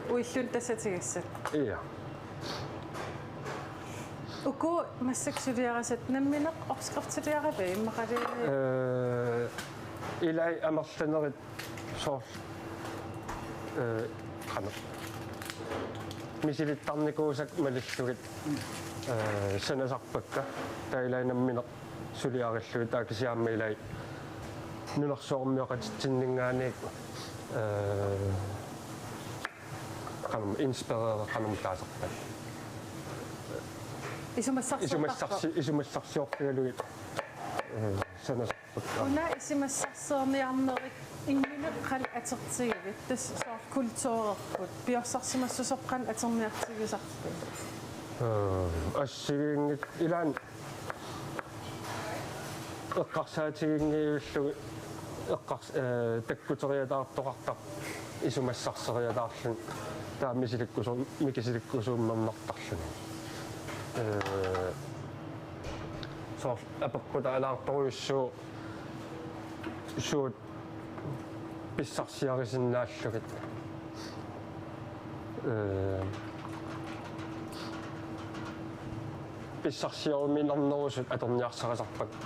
Uilluni tassa atugassat. Ja. Uku massakkut suliarasat nammineq opskriftsiliaravit immaqaluunniit? Eh, ilai amerlanerit soorlu, eh, qanoq. Misilittarnikuusakka malillugit, eh, sanasarpakka. Taava ilai nammineq suliarillugit, taava kisianni aamma ilai nunarsuarmioqatitsinninngaanniit, eh, qanoq inspireret qanoq taasarpat. Isumassarsiortarpoq. Isumassarsi-, isumassarsiorfigalugit, eh, sanasarpakka. Una isumassarsiorniarnerit imminut qanoq atortigivit, tassa soorlu kulturerput piorsaarsimassuseq qanoq atorniartigisarpit? Eh, assigiinngit-, ilaanni eqqarsaatiginngivillugu eqqars-, eh, takkuteriataartoqartarpoq isumassarseriataarluni taava misilikkusuum-, mikisilikkusuummernartarluni. Eh, soorlu apeqqutaalaartorujussuuvoq suut pissarsiarisinnaallugit. Eh, pissarsioruminarnerusut atorniarsarisarpakka,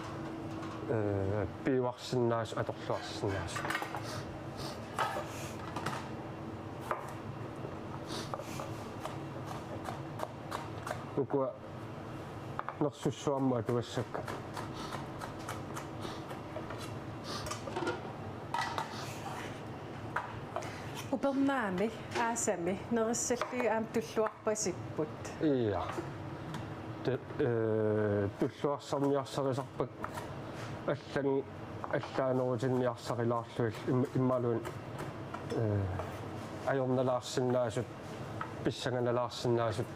eh, piuarsinnaasut atorluarsinnaasut. Ukua nersussuarmut atugassakka. Upernaami aasami nerissallugit aamma tulluarpasipput. Ja. Te-, eh, tulluarsarniarsarisarpakka allan-, allaanerutinniarsarilaarlugit im-, immaqaluunniit, eh, ajornalaarsinnaasut, pissanganalaarsinnaasut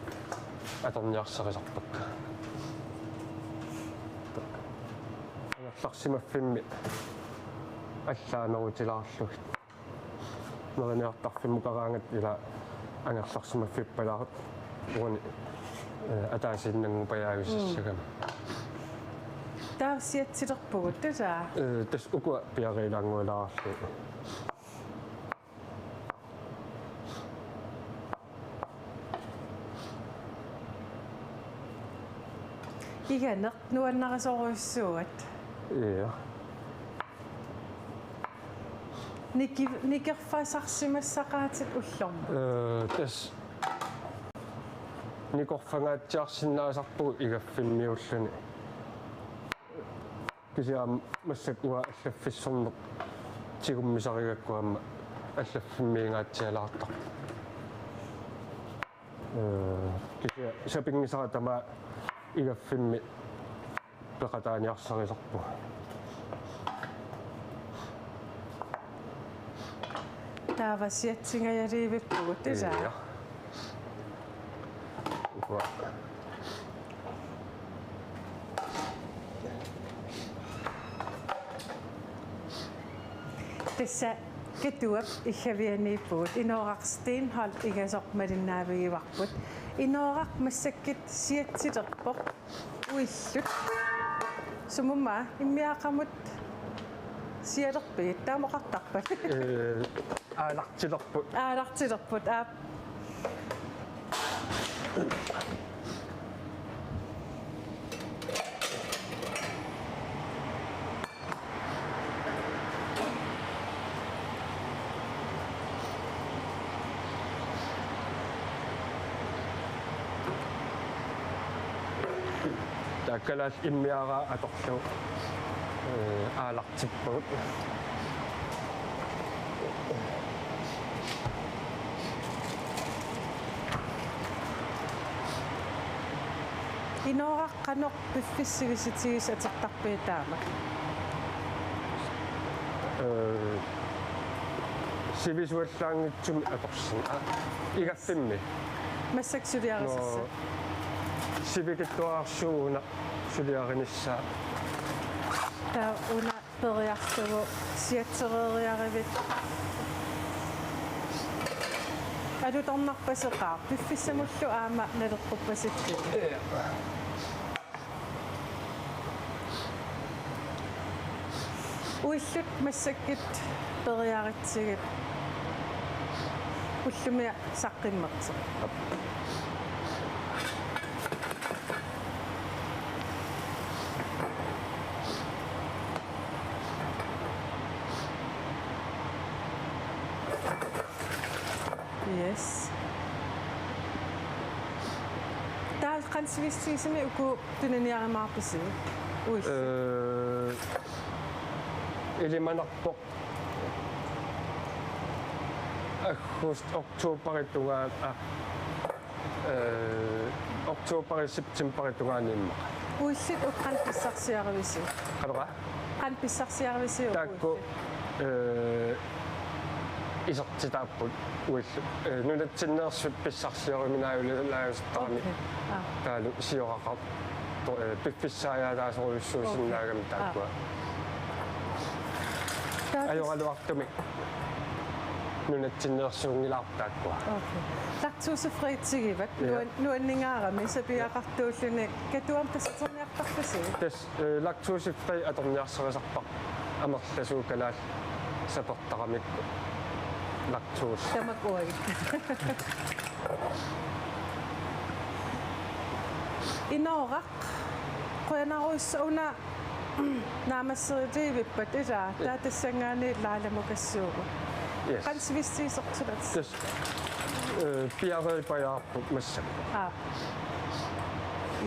atorniarsarisarpakka. Angerlarsimaffimmi allaanerutilaarlugit. Neriniartarfimmukaraangat ila angerlarsimaffippalaarut uani, eh, ataasiinnanngupajaavissaagami. Mm. Taava siatsilerpugut, tassa? Eh, tassa ukua piariilaannguilaarlugit. Iganeq nuannarisorujussuuat. Ja. Niki-, nikerfasarsimassaqaatit ullormut. Eh, tassa nikorfangaatsiarsinnaasarpugut igaffimmiuulluni. Kisianni aamma massakkut uanga allaffissorneq tigummisarigakku aamma allaffimmiingaatsialaartarpoq. Eh, kisianni sapinngisara tamaat igaffimmi peqataaniarsarisarpugut. Taava siatsingajalerpugut, tassa? Ja. Tassa Katuap iggavianiippugut, Inooraq Steenholdt igasoq malinnaavigivarput. Inooraq massakkut siatsilerpoq uillut. Sumummaa immiaaqamut sialerpigit, taama oqartarpat? Ee, aalartilerput. Aalartilerput, aap. Taakku kalaallit immiaaraa atorlugu, ee, aalartippagut. Inooraq, qanoq piffissaq sivisutigisoq atortarpigit taama? Ee, sivisuallaanngitsumik atorsinnaavoq. Aa, igaffimmi. Massakkut suliarisassaaq. Nå, sivikitsuararsuuvoq una suliarinissaa. Taava una periarlugu siatsereeriarivit. Alutornarpaseqaaq, piffissamullu aamma naleqquppasittutit. Uillut massakkut periaritsigit ullumi saqqummersoq. Yes. Taava qanoq sivisutigisumik uku tuniniarumaarpisiuk? Uillut. Ee, ilimanarpoq aggust, oktoberip tungaanut, aa, ee, oktoberip septemberip tungaanut immaqa. Uillut uku qanoq pissarsiarivisiuk? Qanoq? Qanoq pissarsiarivisiuk? Taakku, uillut, ee, isertitaapput uillut. Ee, nunatsinneersut pissarsiaruminaajulertarami. Okay. Aa. Taavalu sioraqar-, to-, ee, piffissaajaataasorujussuusinnaagamik. Okay. Taakkua. Aa. Taava ajoraluartumik nunatsinneersuunngilaarput taakkua. Okay. Laktusefri tigivat. Ja. Nuan-, nuanningaarami sapiaqartuulluni, Katuamik tassaterniartarpisiuk? Tassa, ee, laktusefri atorniarsarisarparput, amerlasuut kalaallit sapertaramikku laktose. Tamakku uagut. Inooraq, qujanarujussuaq, una naammassereerivippat, ilaa, taava tassanngaanniit Lailamukassuugut. Yes. Qanoq sivisutigisortilallutit? Tassa, ee, piareerpajaarput massakkut. Aa.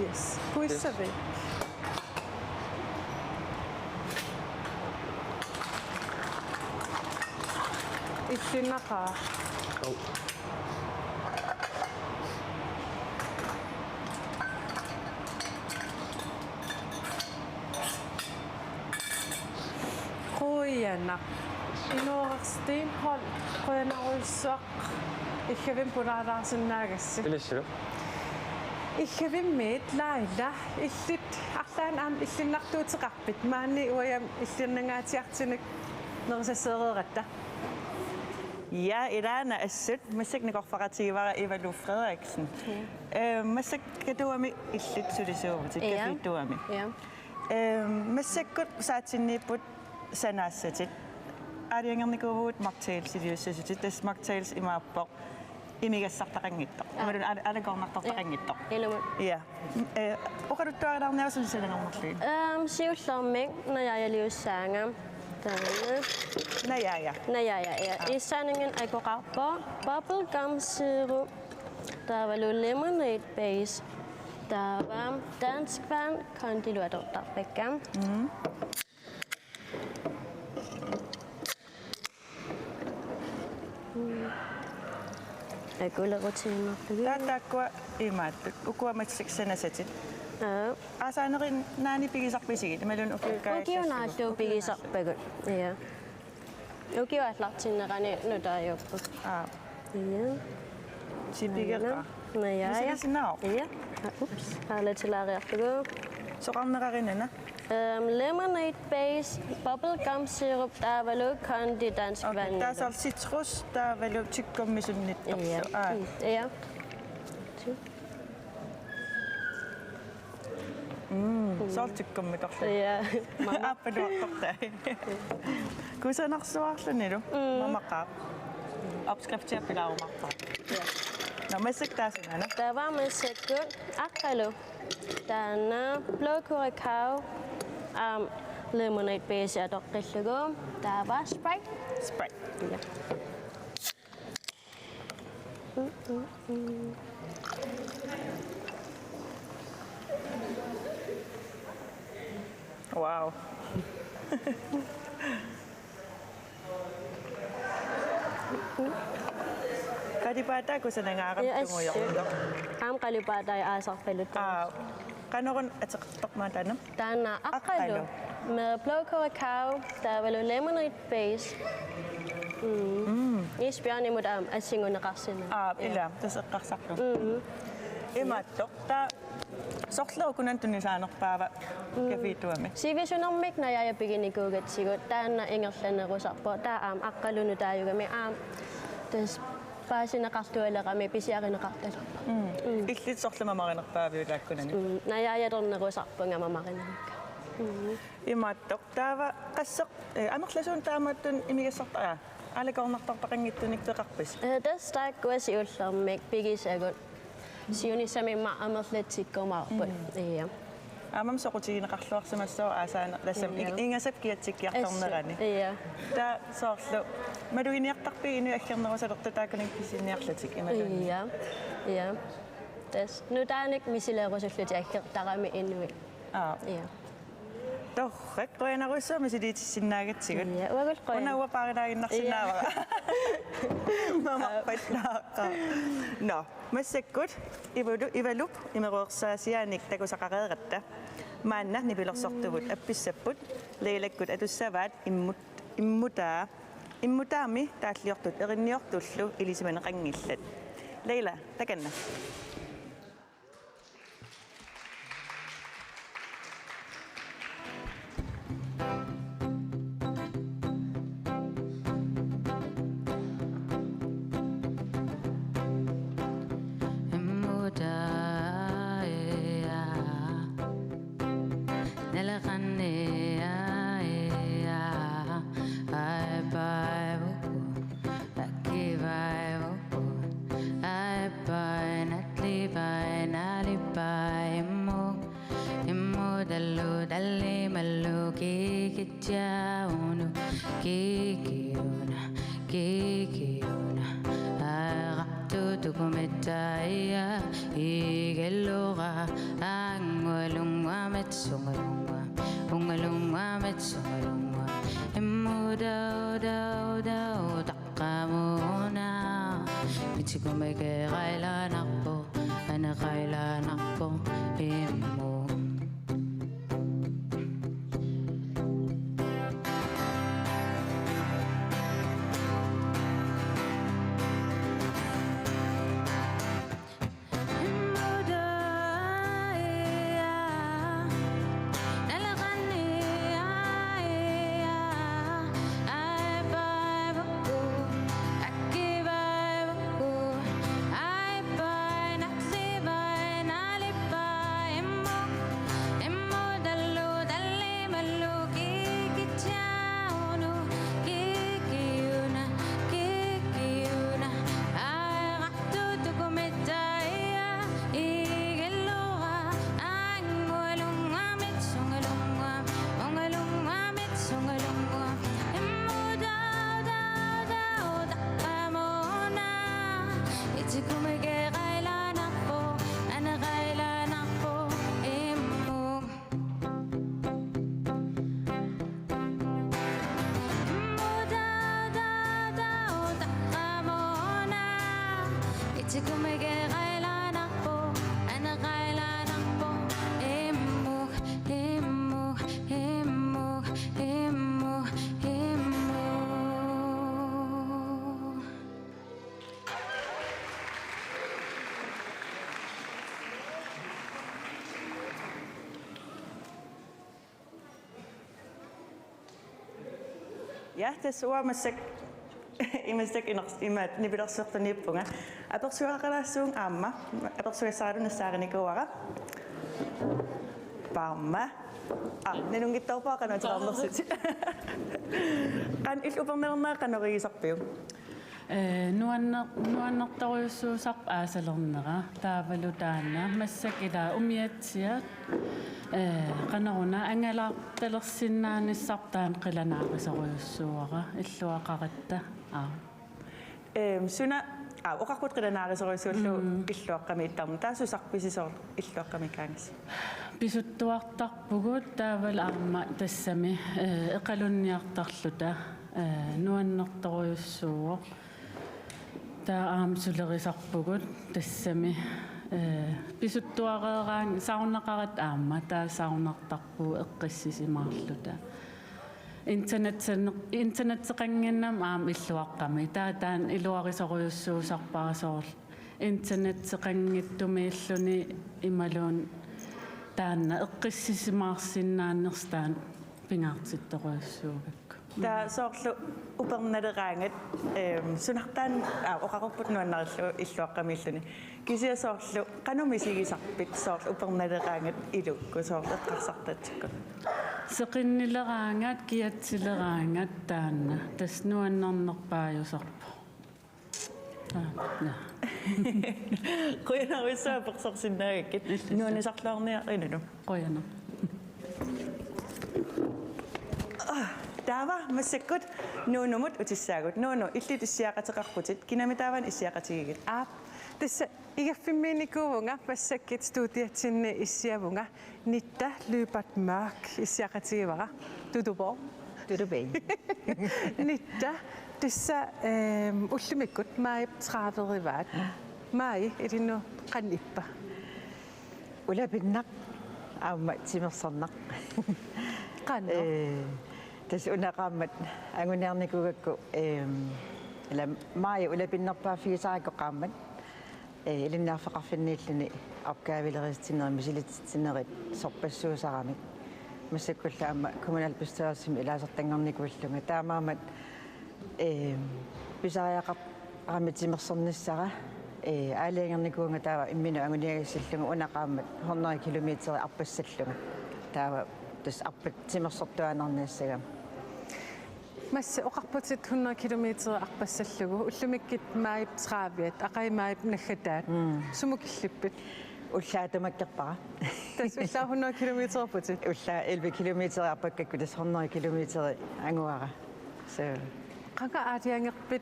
Yes. Kuissavik. Yes. Illinnaqaaq. Ov. Qujanaq. Inooraq Steenholdt, qujanarujussuaq. Iggavimmik pulaalaarsinnaagassi. Ilissilu. Iggavimmiit Laila, illit arlaannik aamma illinnartuuteqarpit, maani uagut aamma illinnangaatsiartunik nerisassereeratta? Ja, ilaana assut, massakkut nikorfaqatigivara Ivalu Frederiksen. Mm. Ee, massakkut Katuami illit sulisuuvutit, ja, Café Tuami. Ja. Ee, massakkut saatsinniipput sanaassatit. Aalajangernikuuvugut mocktailsiliussasutit, tassa mocktails imaappoq imigassartaqanngitsoq. Aa. Imaluunniit aal-, aalakoornartortaqanngitsoq. Ja. Ilumut. Ja. Ee, oqaluttuarilaarniaruk sananermullu? Ehm, siullermik najaajaliussaanga. Taanna. Najaaja. Najaaja, ja. Aa. Iissaanngin akoqarpoq, bubblegum syrup. Taavalu lemonade base. Taava danskvand kondilu atortarpakka. Mm. Akulerutiinnarlugit. Taava taakkua imaattut. Ukua massakkut sanasatit. Aa. Aasaanerinaanni pigisarpisigit, imaluunniit ukiut? Ukiut naallugu pigisarpagut. Ja. Ukiut aallartinnerani nutaajupput. Aa. Ja. Tipigeqaaq. Naja, ja. Misigisinnaavoq. Ja. Ups. Aalatilaariarlugu. Soqarnerarina? Øhm, lemonade base, bubble gum syrup, taavalu Kondi dansk. Okay, vand. Taava soorlu citrus, taavalu tyggegummi sunnittorlu. Ja. Aa. Mm, ja. Mm, soorlu tyggegummitorlu. Ja. Aappaluartortai. Kusanarsuarlunilu. Mm. Mamaqaaq. Opskriftia pilaarumaarpara. Ja. Nå, massakkut taassumaana? Taava massakkut Aqqalu. Taanna blå curacao, um, lemonade base atoqqillugu. Taava Sprite. Sprite. Ja. Mm, mm, mm. Wow. Qalipaataa kusanangaaramik. Ja, tungujortoq. Aamma qalipaatai aasarpaluttut. Aa, qanoruna ateqartarmat taanna? Taanna Aqqalu. Aqqalu. Med blå curacao, taavalu lemonade base. Mm. Mm. Isbjørnimut aamma assigineqarsinnaavoq. Aa, ja. Ila, tassa eqqarsarlugu. Mm. Imaattoq, taava soorlu ukunani tunisaanerpaava, mm, cafétuami? Sivisunermik najaaja piginikuugatsigu, taanna ingerlanerusarpoq, taava aamma Aqqalunut taajugami, aamma tassa paasineqartualerami pisiarineqartalerpoq. Mm. Mm. Illit soorlu mamarinerpaaviuk taakkunani? Mm. Najaajalernerusarpunga mamarinermik. Mm. Imaattoq, taava qasseq, eh, amerlasuunik taamaattunik imigassarta-, aa, aalakoornartartaqanngitsunik peqarpisi? Eh, tassa taakkua siullermik pigisagut. Siunissami immaqa amerlatsikkumaarput. Mm. Ja. Aammami soqutigineqarluarsimassooq aasaaneq tassami, ja, ing-, ingasap kiatsikkiartornerani. Assut. Ja. Taava soorlu maluginiartarpigit inuit aggernerusalertut taakkununnga pisiniarlutik imaluunniit? Ja. Ja. Tassa nutaanik misileerusullutik aggertarami inuit. Aa. Ja. Torrak, qujanarsuaq misiliitissinnaagatsigut. Ja, uagut qujan-. Una uanga paarilaaginnarsinnaavara. Ja. Mamappallaaqqa. Nå, massakkut Ivalu-, Ivalup imeruersaasiaanik takusaqareeratta. Maanna nipilersortugut appissapput, Leilakkut atussavaat immut-, immutaa, immutaami taalliortut erinniortullu ilisimaneqanngillat. Leila, takanna. Immutallu tallimallu kikitsaunu, kikiuna, kikiuna. Aerartutukumittaija, iigallora, angualunguamit sungalunguam, ungalunguamit sungalunguam. Immutau, tau, tau, tau, taqqamuuna. Mitsikumigeqailaanarpoq, aneqailaanarpoq, immuk. Tutukumittaija, iigallora, angualunguamit sungalunguam, ungalunguamit sungalunguam. Immutau, tau, tau, taqqamuuna. Mitsikumigeqailaanarpoq, aneqailaanarpoq, immuk. Mitsikumigeqailaanarpoq, aneqailaanarpoq, immuk, immuk, immuk, immuk, immuk. Ja, tassa uanga massakkut imassak iners-, imaat nipilersortuniippunga. Apersuaqalaassuunga aamma. Apersugassaraluunniit nassaarinikuuara. Paarma. Ah, nalunngitsoorpara qanoq ateqarnersut. Qanoq illit upernalernera qanoq iliortarpiuk? Ee, nuanner-, nuannertorujussuusarpoq aasalernera taavalu taanna massakkut ila umiatsiat, ee, qanoruna angalaartalersinnaanissarput taanna qilanaarisorujussuuara illuaqaratta. Aa. Ehm, suna, aa, oqarput qilanaarisorujussuullugu Mm. illuaqqamiittarneq. Taava susarpisi soorlu illuaqqamiikkaangassi? Pisuttuartarpugut taavalu aamma tassami, ee, eqalunniartarluta, ee, nuannertorujussuuvoq. Taava aamma sulerisarpugut tassami, ee, pisuttuareeraangat saarnaqaratta aamma taava saarnartarpugut eqqissisimaarluta. Internetsen-, internetteqannginnami aamma illuaqqami. Taava taanna iluarisorujussuusarpara soorlu. Internetteqanngitsumiilluni imaluunniit taanna eqqissisimaarsinnaannersoq taanna pingaartittorujussuugakku. Taava soorlu upernaleraangat, ehm, sunartaan, aa, oqarput nuannarillugu illuaqqamiilluni. Kisianni soorlu qanoq misigisarpit soorlu upernaleraangat ilukkut soorlu eqqarsartatsikkut? Seqinnileraangat, kiatsileraangat taanna. Tassa nuannernerpaajusarpoq. Aa, ja. Qujanarsuaq apersorsinnaagakkit. Illit. Nuannisarluarniarinulu. Qujanaq. Taava massakkut Nunumut utissaagut. Nunu, illit issiaqateqarputit. Kinami taava issiaqatigiigit? Aap, tassa igaffimmiinnikuuvunga massakkut studiatsinni issiavunga. Nitta Lyberth Mørch issiaqatigivara. Tutupo. Tutupi. Nitta, tassa, ehm, ullumikkut maajip trediverivaat. Maaji ilinnut qanoq ippa? Ulapinnaq aamma timersornaq. Qanoq? Ee, tassa una qaammat anguniarnikuugakku, ehm, ila maaji ulapinnerpaaffigisarakku qaammat, ee, ilinniarfeqarfinniilluni opgavelerisinnerit misilitsitsinerit sorpassuusaramik. Massakkullu aamma kommunalbestyrelsimi ilaasortanngornikuullunga. Taamaammat, ee, pisariaqarami timersornissara, ee, aalajangernikuuvunga taava imminut anguniagassallugu una qaammat hundrede kilometer arpassallunga. Taava tassa arpat timersortuaannarniassagama. Massa oqarputit hundrede kilometer arpassallugu, ullumikkut maajip tredive, aqagu maajip naggataat. Mm. Sumut killippit? Ullaaq tamakkerpara. Tassa ullaaq hundrede kilometererputit? Ullaaq elleve kilometer arpakkakku tassa hundrede kilometer anguara. So. Qanga aalajangerpit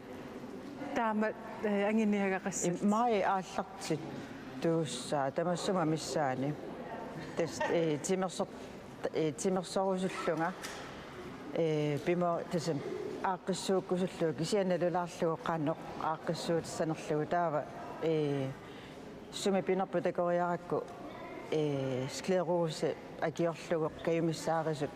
taama, eh, anguniagaqassat? Im-, maaji aallartittuussaa, tamassuma missaani. Tassa, eh, timersor-, eh, timersorusullunga, eh, pimo-, tassami aaqqissuukkusullunga, kisianni nalulaarlugu qanoq aaqqissuutissanerlugu taava, eh, sumi pinerpoq takoriarakku, ee, sklerose akiorlugu kajumissaarisut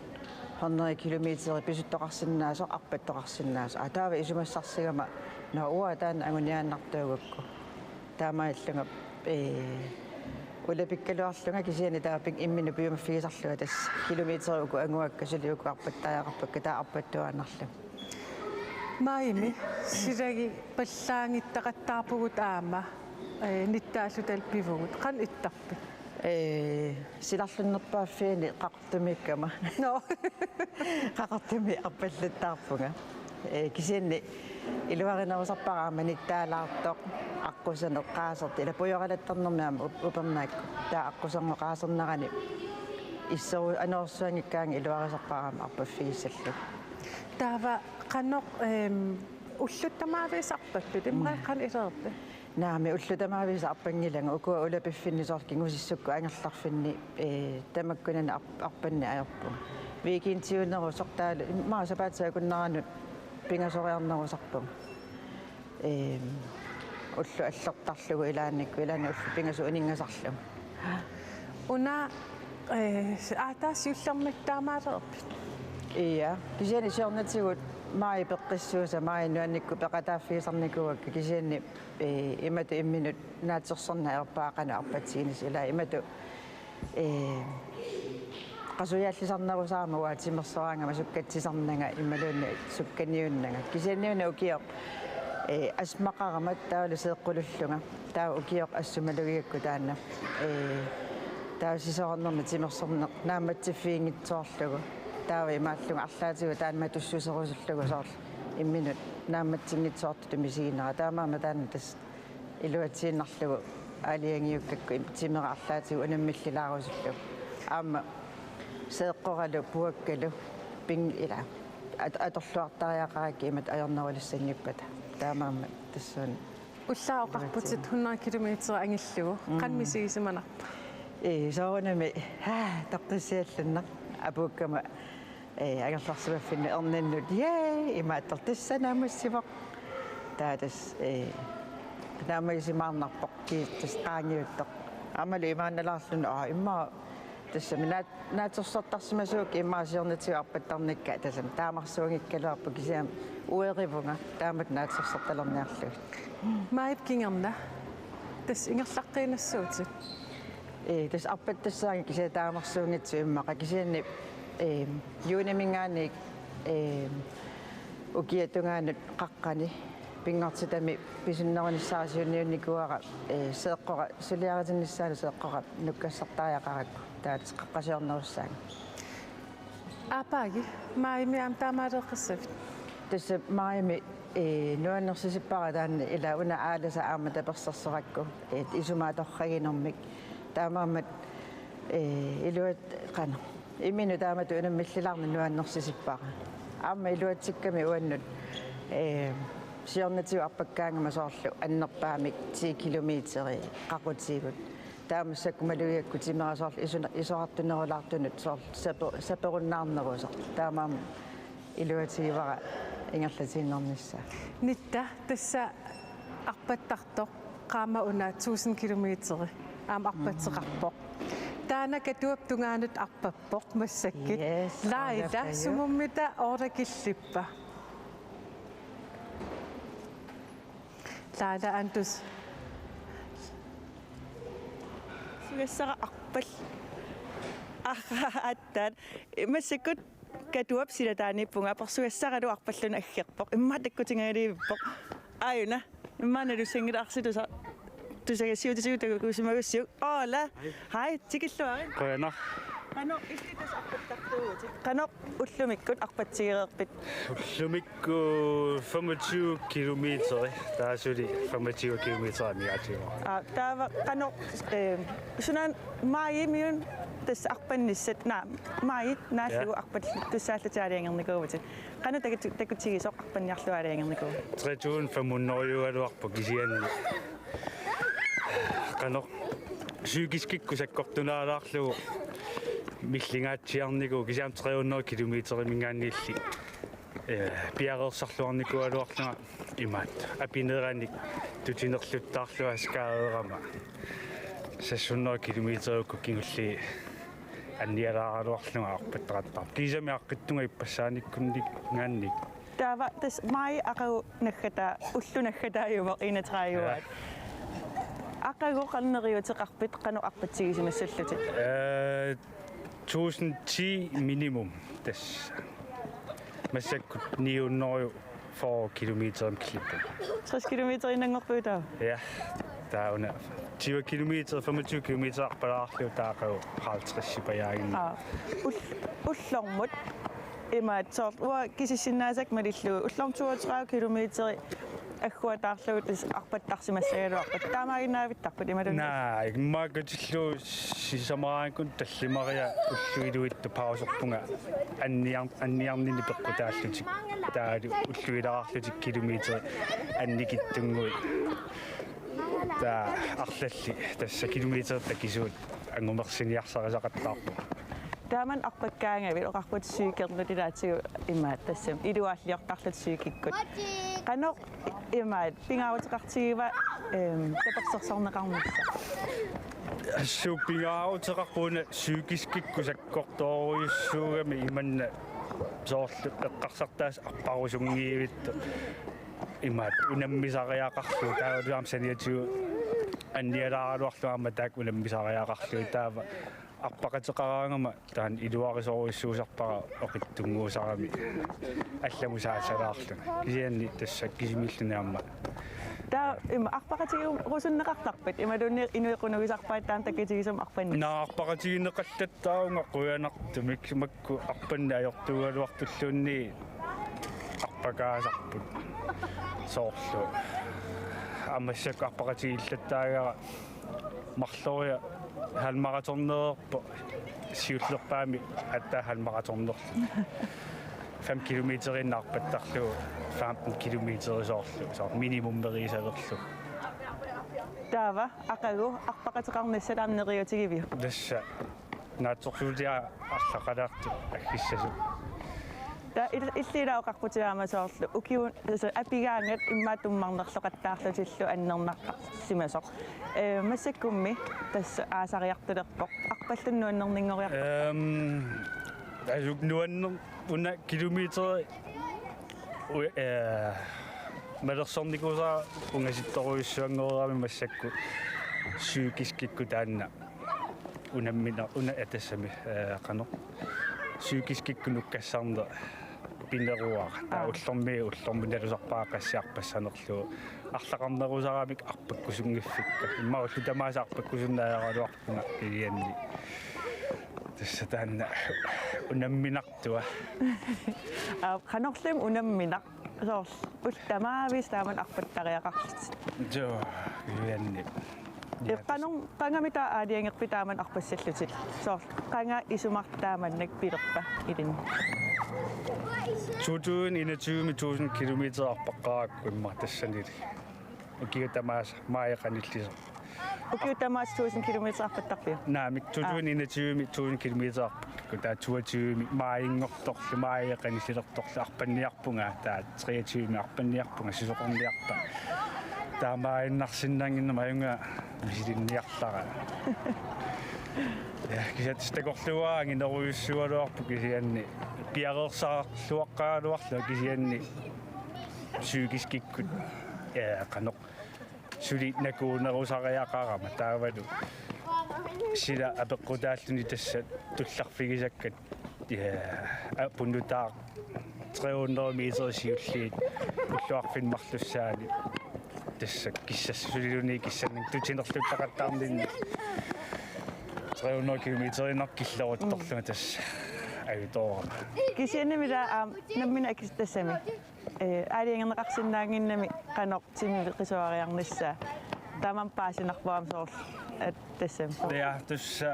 hundrede kilometer pisuttoqarsinnaasoq, arpattoqarsinnaasoq. Aa, taava isumassarsigama, nå, uanga taanna anguniaannartuugakku. Taamaallunga, ee, ulapikkaluarlunga kisianni taava ping-, imminut piumaffigisarlunga tassa kilometerit uku anguakka suli uku arpattariaqarpakka taava arpattuaannarlunga. Maajimi silagippallaanngittaqattaarpugut aamma, eh, Nittaallu taavalu pivugut. Qanoq ittarpit? Eh, silarlunnerpaaffiani Qaqortumiikkama. Nå. Qaqortumi arpallattaarpunga. Eh, kisianni iluarinerusarpara aamma Nittaalaartoq, aqqusaneq, qaasertoq, ila pujoralattarnermi aamma up-, upernaakku. Taava aqquserngooq qaasernerani isseru-, anorersuanngikkaangat iluarisarpara aamma arpaffigissallugu. Taava qanoq, ehm, ullut tamaviisa arpappit, immaqa Mm. qanoq ilereerpit? Naamik, ullut tamaviisa arpanngilanga, ukua ulapiffinni soorlu kingusissukkut angerlarfinni, eh, tamakkunani arp-, arpanneq ajorpunga. Weekendiunerusoq taavalu, immaqa sapaatip akunneranut pingasoriarnerusarpunga. Ehm, ullut allortarlugu ilaannikkut, ilaanni ullut pingasut uninngasarlunga. Una, eh, aatsaat siullermik taamaalereerpit? Ja, kisianni siornatigut maaji peqqissuusa, maaji nuannikkut peqataaffigisarnikuuakka, kisianni, eh, imatut imminut naatsorsorneq ajorpara qanoq arpatsiginissaq, ila imatut, eh, Qasujaallisarnerusarama uanga timersoraangama sukkatsisarnanga imaluunniit sukkaniunnanga. Kisianni una ukioq, ee, astmaqarama taavalu seeqqulullunga. Taava ukioq assut malugigakku taanna. Ee, taava sisorarnermi timersorneq naammatsiffiginngitsoorlugu. Taava imaallunga arlaatigut taanna matussuserusullugu soorlu imminut naammatsinngitsoortutut misiginera. Taamaammat taanna tassa iluatsiinnarlugu aalajangiukkakku im-, timera arlaatigut unammillilaarusullugu. Aamma seeqqoralu puakkalu ping-, ila at-, atorluartariaqarakkit imatut ajornerulissanngippata. Taamaammat tassuuna. Ullaaq oqarputit hundrede kilometer angillugu. Mm. Qanoq misigisimanarpa? Ee, soorunami, haa, toqqissiallannaq apuukkama, ee, angerlarsimaffinnut erninnut, yay, imaattoq tassa naammassivoq. Taava tassa, ee, naammagisimaarnarpoq kiittas qaangiuttoq. Aammalu imaannalaarluni, aa, immaqa tassami naat-, naatsorsortarsimasuukkit immaqa siornatigut arpattarnikka tassami taamarsuunngikkaluarpoq kisianni uerivunga taamatut naatsorsortalerniarlugit. Maajip kingorna. Tassa ingerlaqqiinnassuutit. Ee, tassa arpattassaanga kisianni taamarsuunngitsoq immaqa kisianni, ee, juuniminngaanniit, ee, ukiup tungaanut qaqqani pinngortitami pisunnerunissara siunniunnikuuara, ee, seeqqora suliaritinnissaanut seeqqora nukkassartariaqarakku taava tassa qaqqasiornerussaanga. Aappaagu, maajimi aamma taamaaleeqqissavit? Tassa maajimi, ee, nuannersisippara taanna ila una aalasa aamma tapersersorakku, ee, isumaat torraginermik. Taamaammat, ee, iluat-, qanoq. Imminut taamatut unammillilaarneq nuannersisippara. Aamma iluatsikkami uannut, ee, siornatigut arpakkaangama soorlu annerpaamik ti kilometeri qaqutigut. Taava massakkut malugigakku timera soorlu isuna-, isorartunerulaartunut soorlu sape-, saperunnaarnerusoq. Taamaammat iluatigivara ingerlatiinnarnissaa. Nitta, tassa arpattartoq, qaammat una tusind kilometeri aamma arpatseqarpoq. Taanna Katuap tungaanut arpappoq massakkut. Yes, Laila, aamma. Sumummita orakillippa? Laila Antus. Sugassara arpal-, arra-, aatsaat. Massakkut Katuap silataaniippunga, porsugassaralu arpalluni aggerpoq. Immaqa takkutingagaliivippoq. Aajuna. Immaqa nalussanngilarsi tusa-, tusagassiuutitigut takuusimagussiuk. Hola. Hej. Hej, tikilluarit. Qujanaq. Qanoq illit tassa arpattartuuvutit? Qanoq ullumikkut arpatsigereerpit? Ullumikkut femogtyve kilometeri, taava suli femogtyve kilometeri amigaatigut. Aa, taava qanoq, ee, suna maajimiuna tassa arpannissat, naa, maajip naallugu Ja. arpallattussaallutit aalajangernikuuvutit. Qanoq takut-, takutigisoq arpanniarlugu aalajangernikuuvutit? Tre tusind fem hundrede eurogaluarpoq kisianni. Qanoq psykiskikkut sakkortunerulaarlugu millingaatsiarnikuuvoq kisianni tre hundrede kilometeriminngaanniilli, ee, piareersarluarnikuugaluarlunga imaattoq apineranik tutinerluttaarlunga skaderama seks hundrede kilometeriukkut kingulliit annialaaraluarlunga arpattaqattaarpoq. Kiisami aaqqittunga ippassaanikkunninngaanniit. Taava tassa maaji aqagu naggataa, ulloq naggataajuvoq enogtredive-at. Ja. Aqagu qanoq neriuuteqarpit, qanoq arpatsigisimassallutit? Ee, tusind ti minimum tassa. Massakkut ni hundrede fyrre kilometerimik killippunga. Tres kilometeriinnanngorpiuk taava? Ja, taava una tyve kilometer, femogtyve kilometer arpalaarlugu taava aqagu halvtreds-ipajaaginnarpoq. Aa, ul-, ullormut imaattoq soorlu uanga kisissinnaasakka malillugu ullormut toogtredive kilometeri agguataarlugu tassa arpattarsimassagaluarpat. Taamaaginnaavittarput imaluunniit? Naa, immaqa katillugu sisamaraangakkut tallimariarlunga ullut iluit pauserpunga anniar-, anniarninni peqqutaallutik. Taavalu ulluilaarlutik kilometerit annikitsunnguit. Taava arlallit tassa kilometerit takisuut angumersiniarsarisaqattaarpunga. Taamani arpakkaangavit oqarputit psykernut ilaatigut imaattoq tassami iluaalliortarlutit psykikkut. Qanoq imaattoq pingaaruteqartigiva, ehm, tapersersorneqarnissaq? Assut pingaaruteqarpoq una psykiskikkut sakkortoorujussuugami imanna soorlu eqqarsartaaseq arparusunngivittoq. Imaattoq unammisariaqarlugu taavalu aamma saniatigut annialaaraluarlugu aamma taakku unammisariaqarlugit taava Arpaqateqaraangama taanna iluarisorujussuusarpara oqitsunnguusarami allamut saasalaarluni. Kisianni tassa kisimiilluni aamma. Taava ima arpaqatigerusunneqartarpit? Imaluunniit inuit qunugisarpaat taanna takitigisumik arpanneq? Naa, arpaqatigineqallattaarunga qujanartumik, makku arpanneq ajortuugaluartulluunniit arpakaasarput. Soorlu aamma massakkut arpaqatigiillattaagara marloriarlunga halvmarathoneriarpoq, siullerpaamik aatsaat halvmarathoneriarlunga. Fem kilometerinik arpattarlugu, femten kilometer soorlu, soorlu minimumeriisalerlugu. Taava aqagu arpaqateqarnissat aamma neriuutigiviuk? Tassa naatsorsuutigaara arlaqalaartut aggissasoq. Taava il-, illit ilaa oqarputit aamma soorlu ukiu-, altså, apigaangat immaqa tummarnerloqattaarlutillu annernartarsimasoq. Ee, massakkummi tassa aasariartulerpoq. Arpallunnguaq nuannerninngoriartorpa? Ehm, asuk nuanner-, una kilometer u-, ee, malersornikuusara ungasittorujussuanngoreerami massakkut psykiskikkut taanna. Unammina-, una-, ee, tassami, ee, qanoq. Psykiskikkut nukkassarneq pineruara. Taava Aa. ullormi, ullormi nalusarpara qassit arpassanerlugu. Arlaqarnerusaramik arpakkusunngiffikka. Immaqa ullut tamaasa arpakkusunneq ajoraluarpunga kisianni. Tassa taanna unamminartua. Aa, qanorluunniit unamminaq? Soorlu ullut tamaavisa taamatut arpattariaqarlutit. Joo, kisianni. Ja, tassa. Qanoq, qangami taava aalajangerpit taamatut arpassallutit? Soorlu qanga isumaqartoq taamannak pilerpa ilinnut? To tusind enogtyve tusind kilometer arpaqqaarakku immaqa tassanili. Ukiut tamaasa maaji qanillisoq. Ukiut tamaasa tusind kilometer arpattarpiuk? Naamik, to tusind enogtyve tusind kilometer arpakkakku, taava toogtyve maajinngortorlu, maaji qanillilertorlu arpanniarpunga, taava treogtyve arpanniarpunga, susoqarniarpa. Taamaaginnarsinnaannginnama ajunngilaq misilinniarlara. Ja, kisianni tassa takorluuara anginerujussuugaluarpoq kisianni piareersarluaqqagaluarlunga kisianni psykiskikkut, ja, qanoq suli nakuunerusariaqarama taavalu sila apeqqutaalluni tassa tullarfigisakkat, ja, apunnutaaq tre hundrede meter siulliit ulluarfinnut marlussaani tassa kissas-, suliluunniit kissannik tutinerluttaqattaarninni tre hundrede kilometerinik killeruuttorlunga tassa ajutoorama. Kisiannimi taava aamma nammineq akis-, tassami. Ee, aalajangerneqarsinnaannginnami qanoq timip qisuariarnissaa. Tamanna paasinarpoq aamma soorlu, at, tassami. Ja, tassa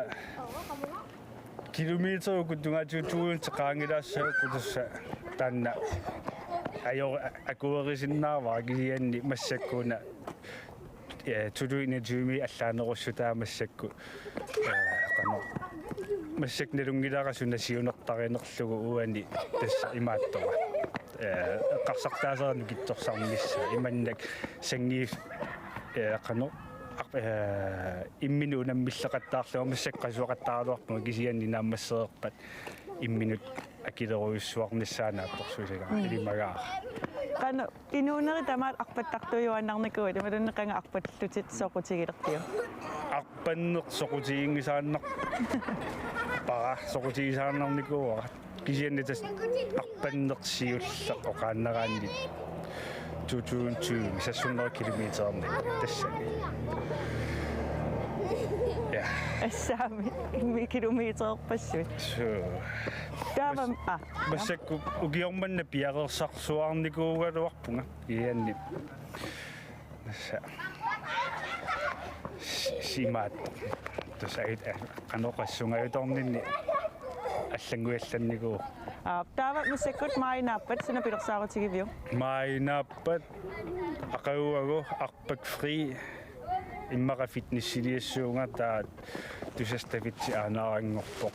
kilometer uku tungaatigut tusind qaangilaassagukkit tassa taanna ajo-, akuerisinnaavara kisianni massakkut una ja, to tusind enogtyve allaanerussutaa massakkut. Ja, qanoq. Massakkut nalunngilara suna siunertarinerlugu uani tassa imaattoq. Ja, eqqarsartaasera nukittorsarnissaa. Imannak sanngiif-, ja, qanoq. Aq-, ja, imminut unammilleqattaarlunga massakkut qasuaqattaaraluarpunga kisianni naammassereerpat imminut akilerujussuarnissaa naatsorsuutigaara. Mm. Ilimagaara. Qanoq Inuuneri tamaat arpattartuujuaannarnikuuit, imaluunniit qanga arpallutit soqutigilerpiuk? Arpanneq soqutiginngisaannarpara, soqutigisaannarnikuuara. Kisianni tassa arpanneq siulleq oqaannaraanni to tusind tyve, seks hundrede kilometerinik tassani. Ja. Assaami, mi kilometererpassuit. Suu. Taava, mas-, ah. Massakkut ukioq manna piareersarsuarnikuugaluarpunga. Ianni. Tassa. Si-, simaat. Tassa ajut-, qanoq assunga ajutoorninni allannguallannikuuvoq. Aa, taava massakkut maajip naappat suna pilersaarutigiviuk? Maajip naappat aqaguagu arpakfri immaqa fitnessiliassuunga taava Tusass Davidsi aanaranngorpoq.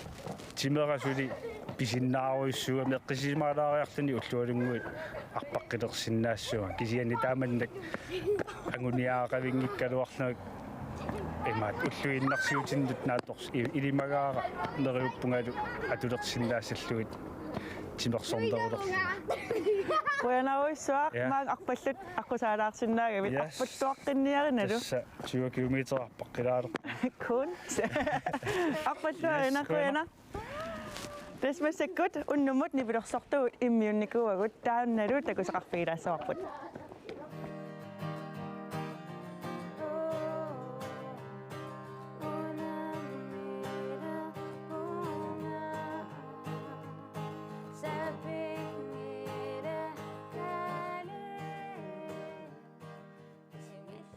Timera suli pisinnaarujussuugami eqqissisimaalaariarluni ullualunnguit arpaqqilersinnaassuunga. Kisianni taamannak anguniagaqavinngikkaluarlunga imaat ulluinnarsiutinnut naatsors-, i-, ilimagaara neriuppungalu atulersinnaassallugit. timersornerulerlunga. Qujanarsuaq. Ja. Maanga arpallutit aqqusaalaarsinnaagavit. Yes. Arpalluaqqinniarinalu. Tassa tyve kilometer arpaqqilaalerpunga. Kun. Arpalluarina. Yes, qujanaq. Qujanaq. Tassa massakkut unnummut nipilersortugut immiunnikuuagut, taannalu takusaqarfigilaassavarput.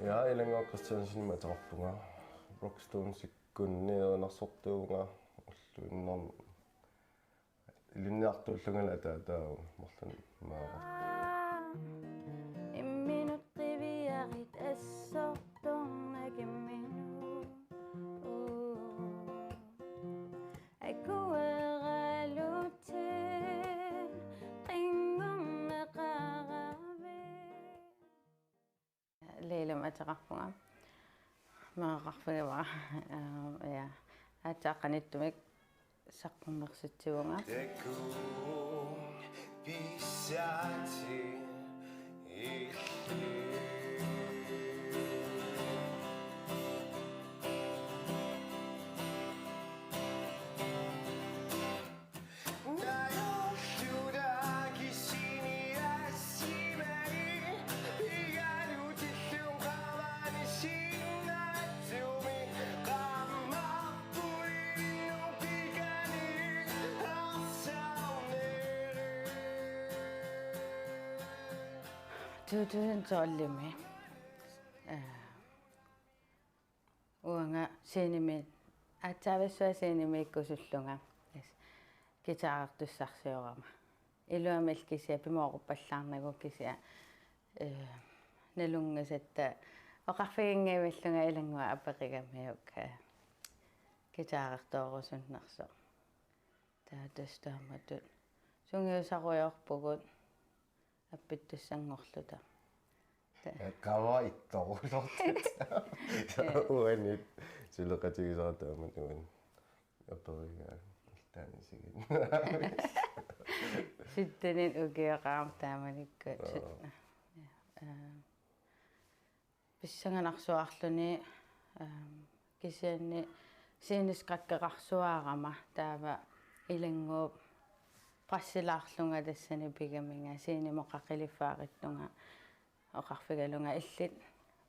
Ja, Ilannguaq Kristiansenimik ateqarpunga. Rockstones-ikkunni erinarsortuuvunga ulluinnarni ilinniartuullungalu ataataavunga marlunnik maaqartoq. Imminut qiviarit assortornak imminut. Akueralutit qinngorneqaravit. Leilamik ateqarpunga. Meeraqarfigivara. Ehm, ja. Aatsaat qanittumik saqqummersitsivunga. Takuuk pissaatit illit. Two thousand twelve-imi, eh, uanga scenemi, aatsaavissuaq scenemiikkusullunga. Yes. Guitarertussarsiorama. Iluamik kisianni pimooruppallaarnagu kisianni, eh, nalunngisatta oqarfiginngivillunga Ilannguaq apeqqigamiuk, eh, guitarertoorusunnersoq. Taava tassa taamatut sungiusarujoorpugut appittussanngorluta. Qava ittorulortut. Uani suleqatigisara taamatut uani. Aperigaa iltaanisigit. Syttenik ukioqarama taamanikkut. Joo. Sut-, ja, eh, pissanganarsuarluni, ehm, kisianni sceneskrækkeqarsuarama taava Ilannguup pressilaarlunga tassani pigaminga scenemut qaqiliffaarittunga oqarfigalunga illit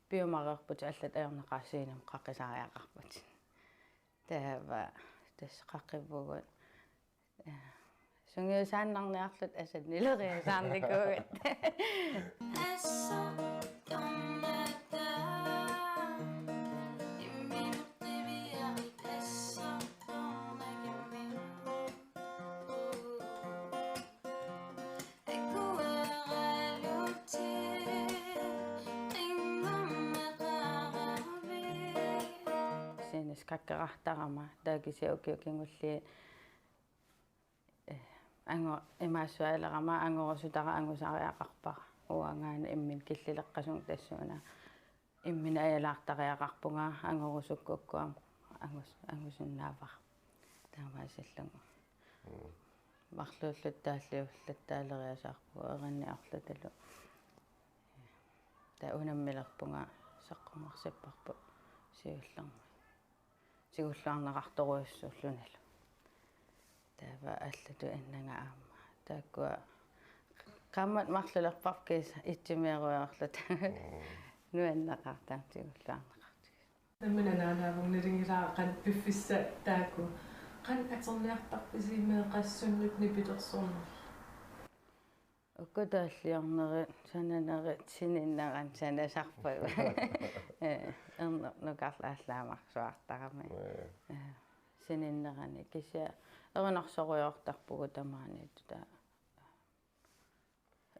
piumareerputit allat ajornaqaaq scenemut qaqisariaqarputit. Taava tassa qaqivugut. Sungiusaannarniarluta asannileriasaarnikuugatta. Sceneskrækkeqartarama taava kisianni ukiut kingulliit, eh, angu-, imaassuaalerama angorusutara angusariaqarpara. Uangaana imminut killileqqasunga tassuuna. Imminut ajalaartariaqarpunga angorusukkukku aamma angus-, angusinnaavara. Taamaasillugu. Mm. Marluulluta taalliullattaaleriasaarpugut erinniorlutalu. Taava unammilerpunga saqqummersipparput siullermik. Tigulluarneqartorujussuullunilu. Taava allatut innanga aamma. Taakkua qaammat marlulerparput kiisa itsumeerujoorluta. Mm. Nuanneqartarpoq tigulluarneqartigisoq. Nammineq anaanaavunga nalunngilara qanoq piffissaq taakku. Qanoq atorniartarpisi meeqqat sunnut nipilersornerit? Uku taalliornerit, sananerit, sininnerani sanasarpagut. Eh, ernernukarlaallaamarsuartarami. Ee. Eh, sininnerani kisianni erinarsorujoortarpugut tamaaniittuta.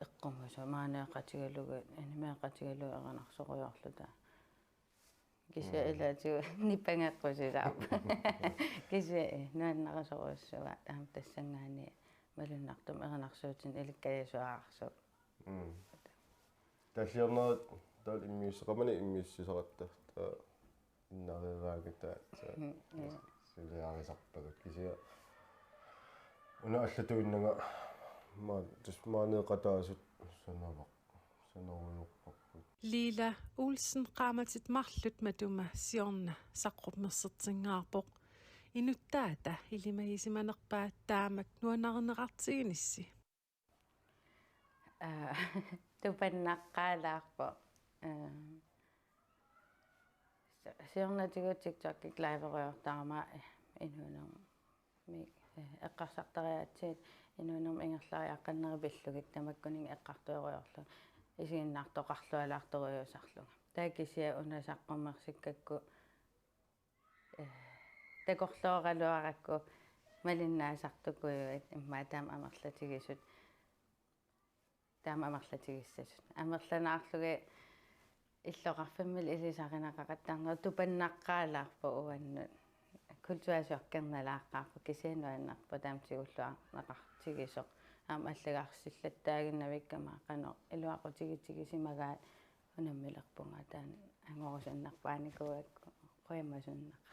Eqqumusut maaneeqatigalugit, animeeqatigalugit erinarsorujoorluta. Kisianni, mm, ilaatigut nipangeqqusisaarpoq. Kisianni nuannarisorujussuuara aamma tassanngaanniit malunnartumik erinarsuutinik ilikkajasuararsuuvoq. Mm. Taalliornerit taava immiussisaqarmata immiussisaqartarput, aa, innareeraangata, aa, mm, ja, suliarisarpagut kisianni una allatuinnanga Maa, tassa maani eqataasut sanavaq, sanarujoorparput. Lila Olsen qaammatit marluk matuma siorna saqqummersertingaarpoq. Inuttaata ilimagisimanerpaat taamak nuannarineqartiginissi? Aa, tupannaqqaalaarpoq. Aa, si-, siornatigut TikTokik liverujoortarama inuunermi, eh, eqqarsartariaatsigit inuunermi ingerlariaqqannerit pillugit tamakkuninnga eqqartuerujoorlunga isiginnaartoqarlualaartorujussuusarlunga. Taava kisianni una saqqummersikkakku, eh, takorlooraluarakku malinnaasartukujuit immaqa taama amerlatigisut. Taama amerlatigissasut. Amerlanaarlugit illoqarfimmillu ilisarineqaqattaarneq tupannaqqaalaarpoq uannut. Kulturchokkerneq nalaaqqaarpoq kisianni nuannerpoq taama tigulluarneqartigisoq. Aamma allagarsillattaaginnavikkama qanoq iluaqutigitigisimagaat unammilerpunga taanna angorusunnerpaanikuuakku qujammasunnaqaaq.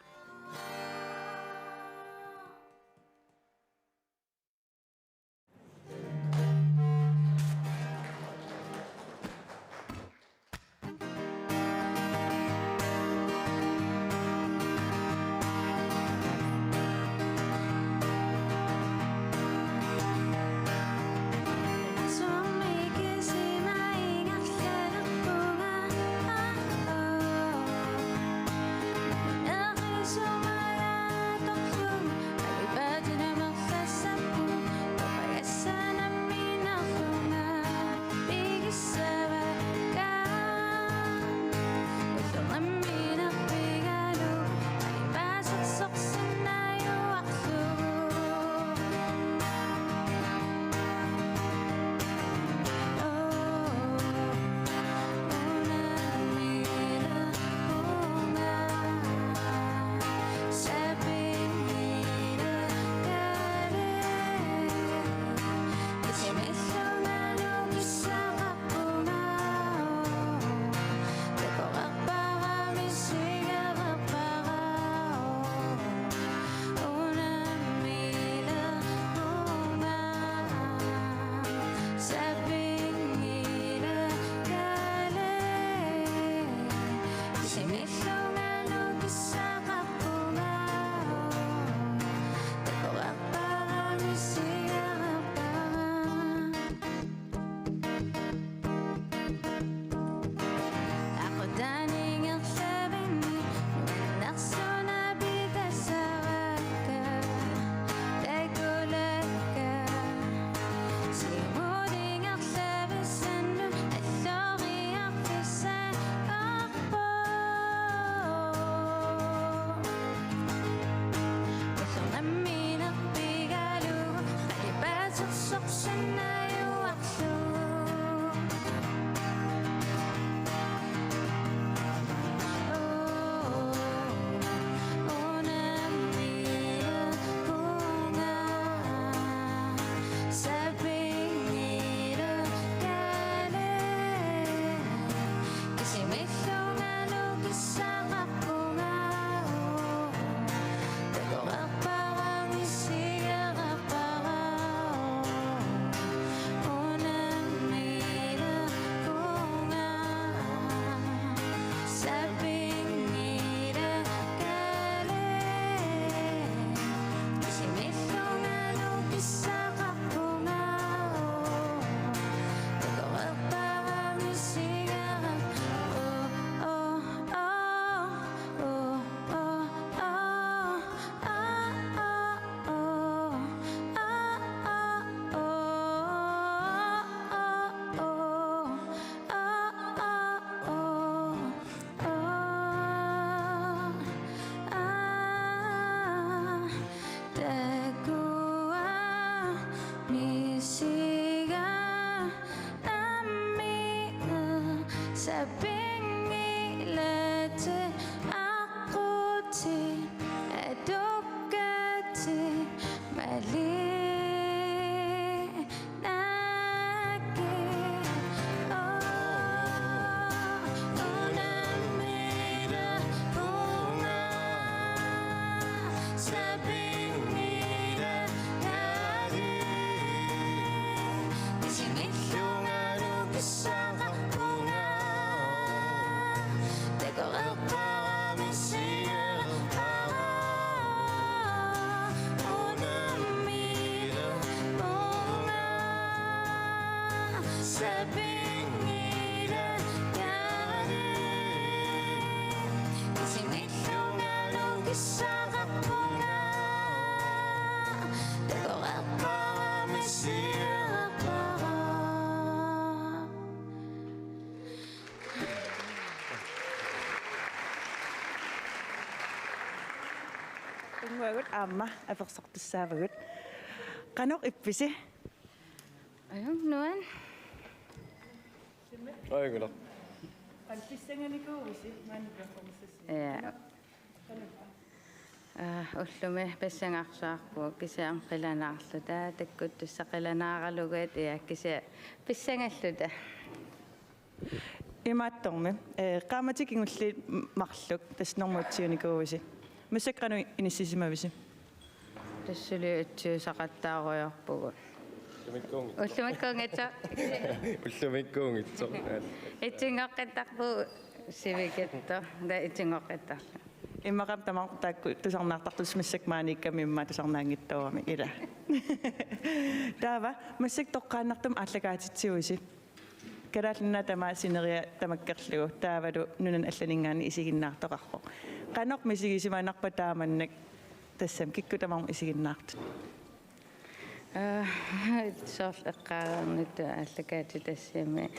Unnguagut aamma apersortussaavagut. Qanoq ippisi? Ajunngilaq. Ajunngilaq. Qanoq pissanganikuuisi maani performancesi? Ja. Qanoq? Aa, ullumi pissangarsuarpugut kisianni qilanaarluta, takkuttussaq qilanaaralugu, ja, kisianni pissangalluta. Imaattormi, ee, qaammatit kingulliit marluk tassa normu et-iunikuuisi. Massakkut qanoq inissisimavisi? Tassa suli et-iusaqattaarujorpugut. Ullumikkuunngitsoq. Ullumikkuunngitsoq. Ullumikkuunngitsoq. Itsingoqqittarpugut sivikitsoq. Taava itsingoqqittarlugu. Immaqa tamarmik taakku tusarnaartartut massakkut maaniikkami immaqa tusarnaanngitsoorami ila. Taava massakkut toqqaannartumik aallakaatitsivusi. Kalaallit Nunaat tamaat sineriak tamakkerlugu taavalu nunani allaninngaanniit isiginnaartoqarpoq. Qanoq misigisimanarpa taamannak tassami kikkut tamarmik isiginnaartut? Aa, soorlu eqqaareernittut aallakaatitassiami.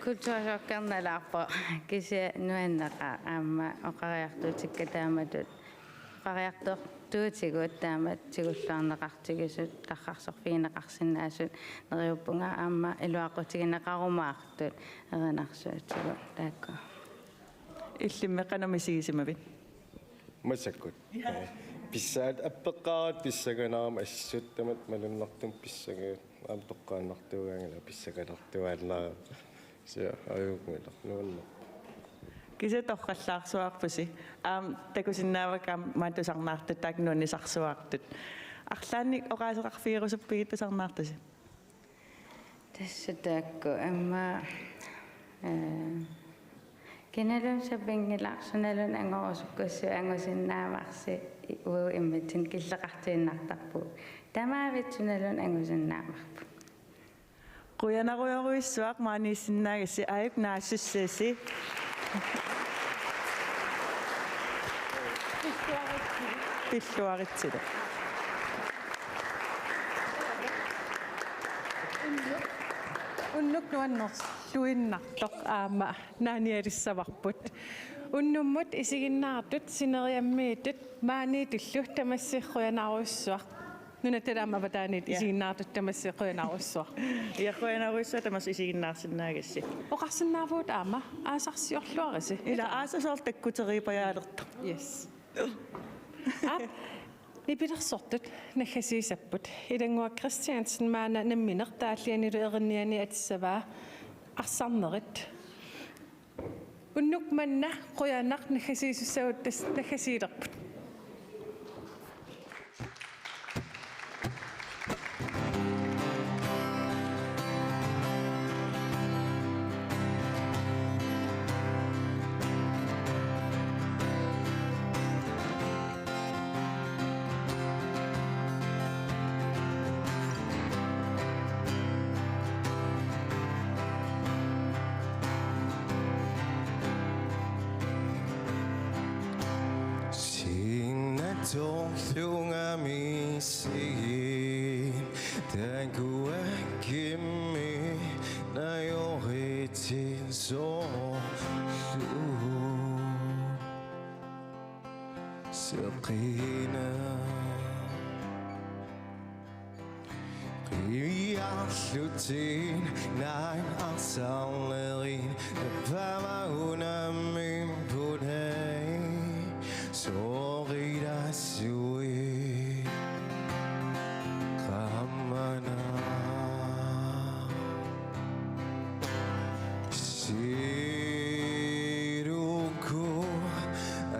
Kulturchokkerneq nalaarpoq. Kisianni nuanneqaaq aamma oqariartuutikka taamatut. Oqariartortuutigut taamatut tigulluarneqartigisut, tarrarsorfigineqarsinnaasut neriuppunga aamma iluaqutigineqarumaartut erinarsuutigut taakku. Illimmi qanoq misigisimavit? Massakkut. Ja. Pissaat appeqqaarat pissanganarami assut tamatta malunnartumik pissangagut. Aamma toqqaannartuugaanngilaq pissanganartuaannarami. Kisianni ajunngilaq nuanneq. Kisianni torrallaarsuarpusi. Aamma takusinnaavakka aamma maani tusarnaartut taakku nuannisarsuartut. Arlaannik oqaaseqarfigerusuppigit tusarnaartusi? Tassa taakku aamma, ee, kinaluunniit sapinngilarsi, sunaluunniit angorusukkussi angusinnaavarsi, uagut immitsinnut killeqartiinnartarpugut. Tamaavisa sunaluunniit angusinnaavarput. Qujanarujorujussuaq maaniissinnaagassi, aajuku naassussasi. Pilluaritsilu. Unnuk nuannerluinnartoq aamma naanialissavarput. Unnummut isiginnaartut sineriammiittut maaniittullu tamassi qujanarujussuaq. Nunatta Alaama avataaniit, ja, isiginnaartut tamassi qujanarujussuaq. Ja, qujanarujussuaq tamassi isiginnaarsinnaagassi. Oqarsinnaavugut aamma aasarsiorluarisi. Ila aasaq soorlu takkuteriipajaalertoq. Yes. Aap, nipilersortut naggasiissapput. Ilannguaq Kristiansen maanna nammineq taallianilu erinniani atissavaa Arsarnerit. Unnuk manna qujanaq naggasiisussagut tassa naggasiilerput. Sinnatorlunga missigin takuakkimmi najoritsin soorlu seqina. Qiviarlutit naak Arsarnerit, tappama unammipput hej, soorilaassuit qammana. Siruku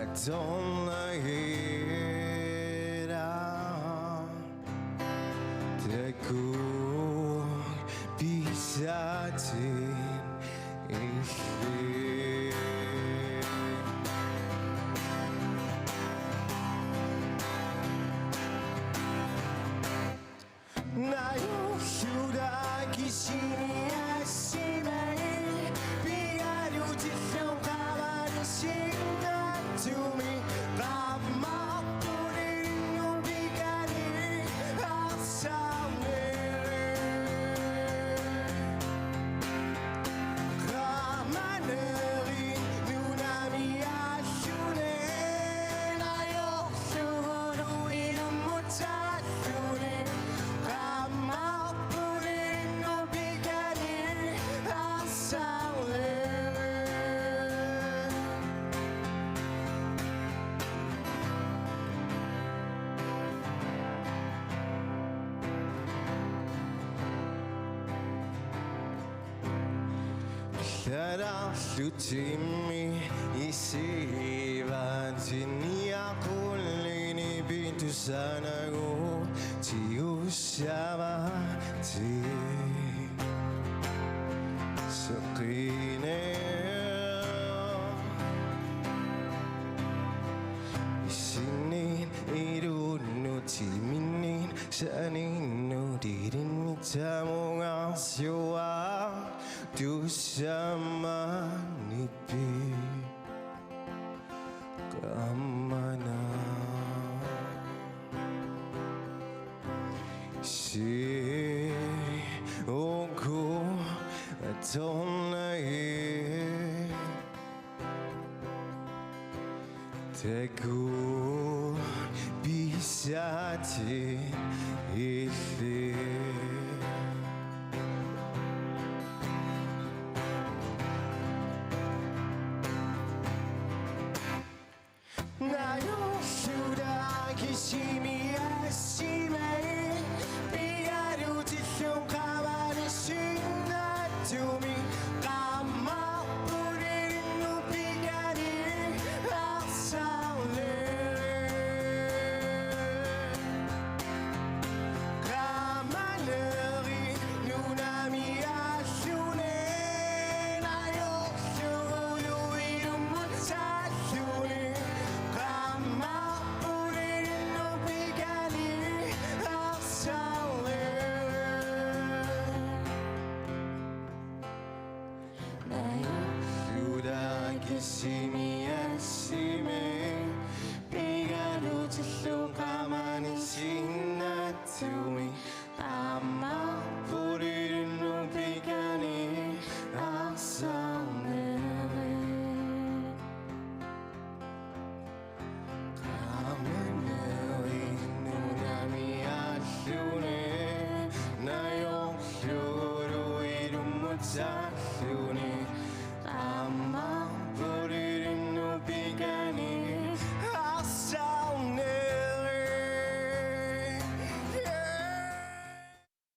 atornagila. Takuuk pissaatit illit. Najorluta kisiniassimai, pigalutillu qaamani sinnattumi, qaammartulinnut pikani Arsarneq. Talarlutimmi isivatinniaqullini pitusanagu tiussavati seqine. Isinnin ilunnut timinnin saninnut ilinni tamungarsuaq tussammanippi qammana. Si uku atornai taku pisati illi.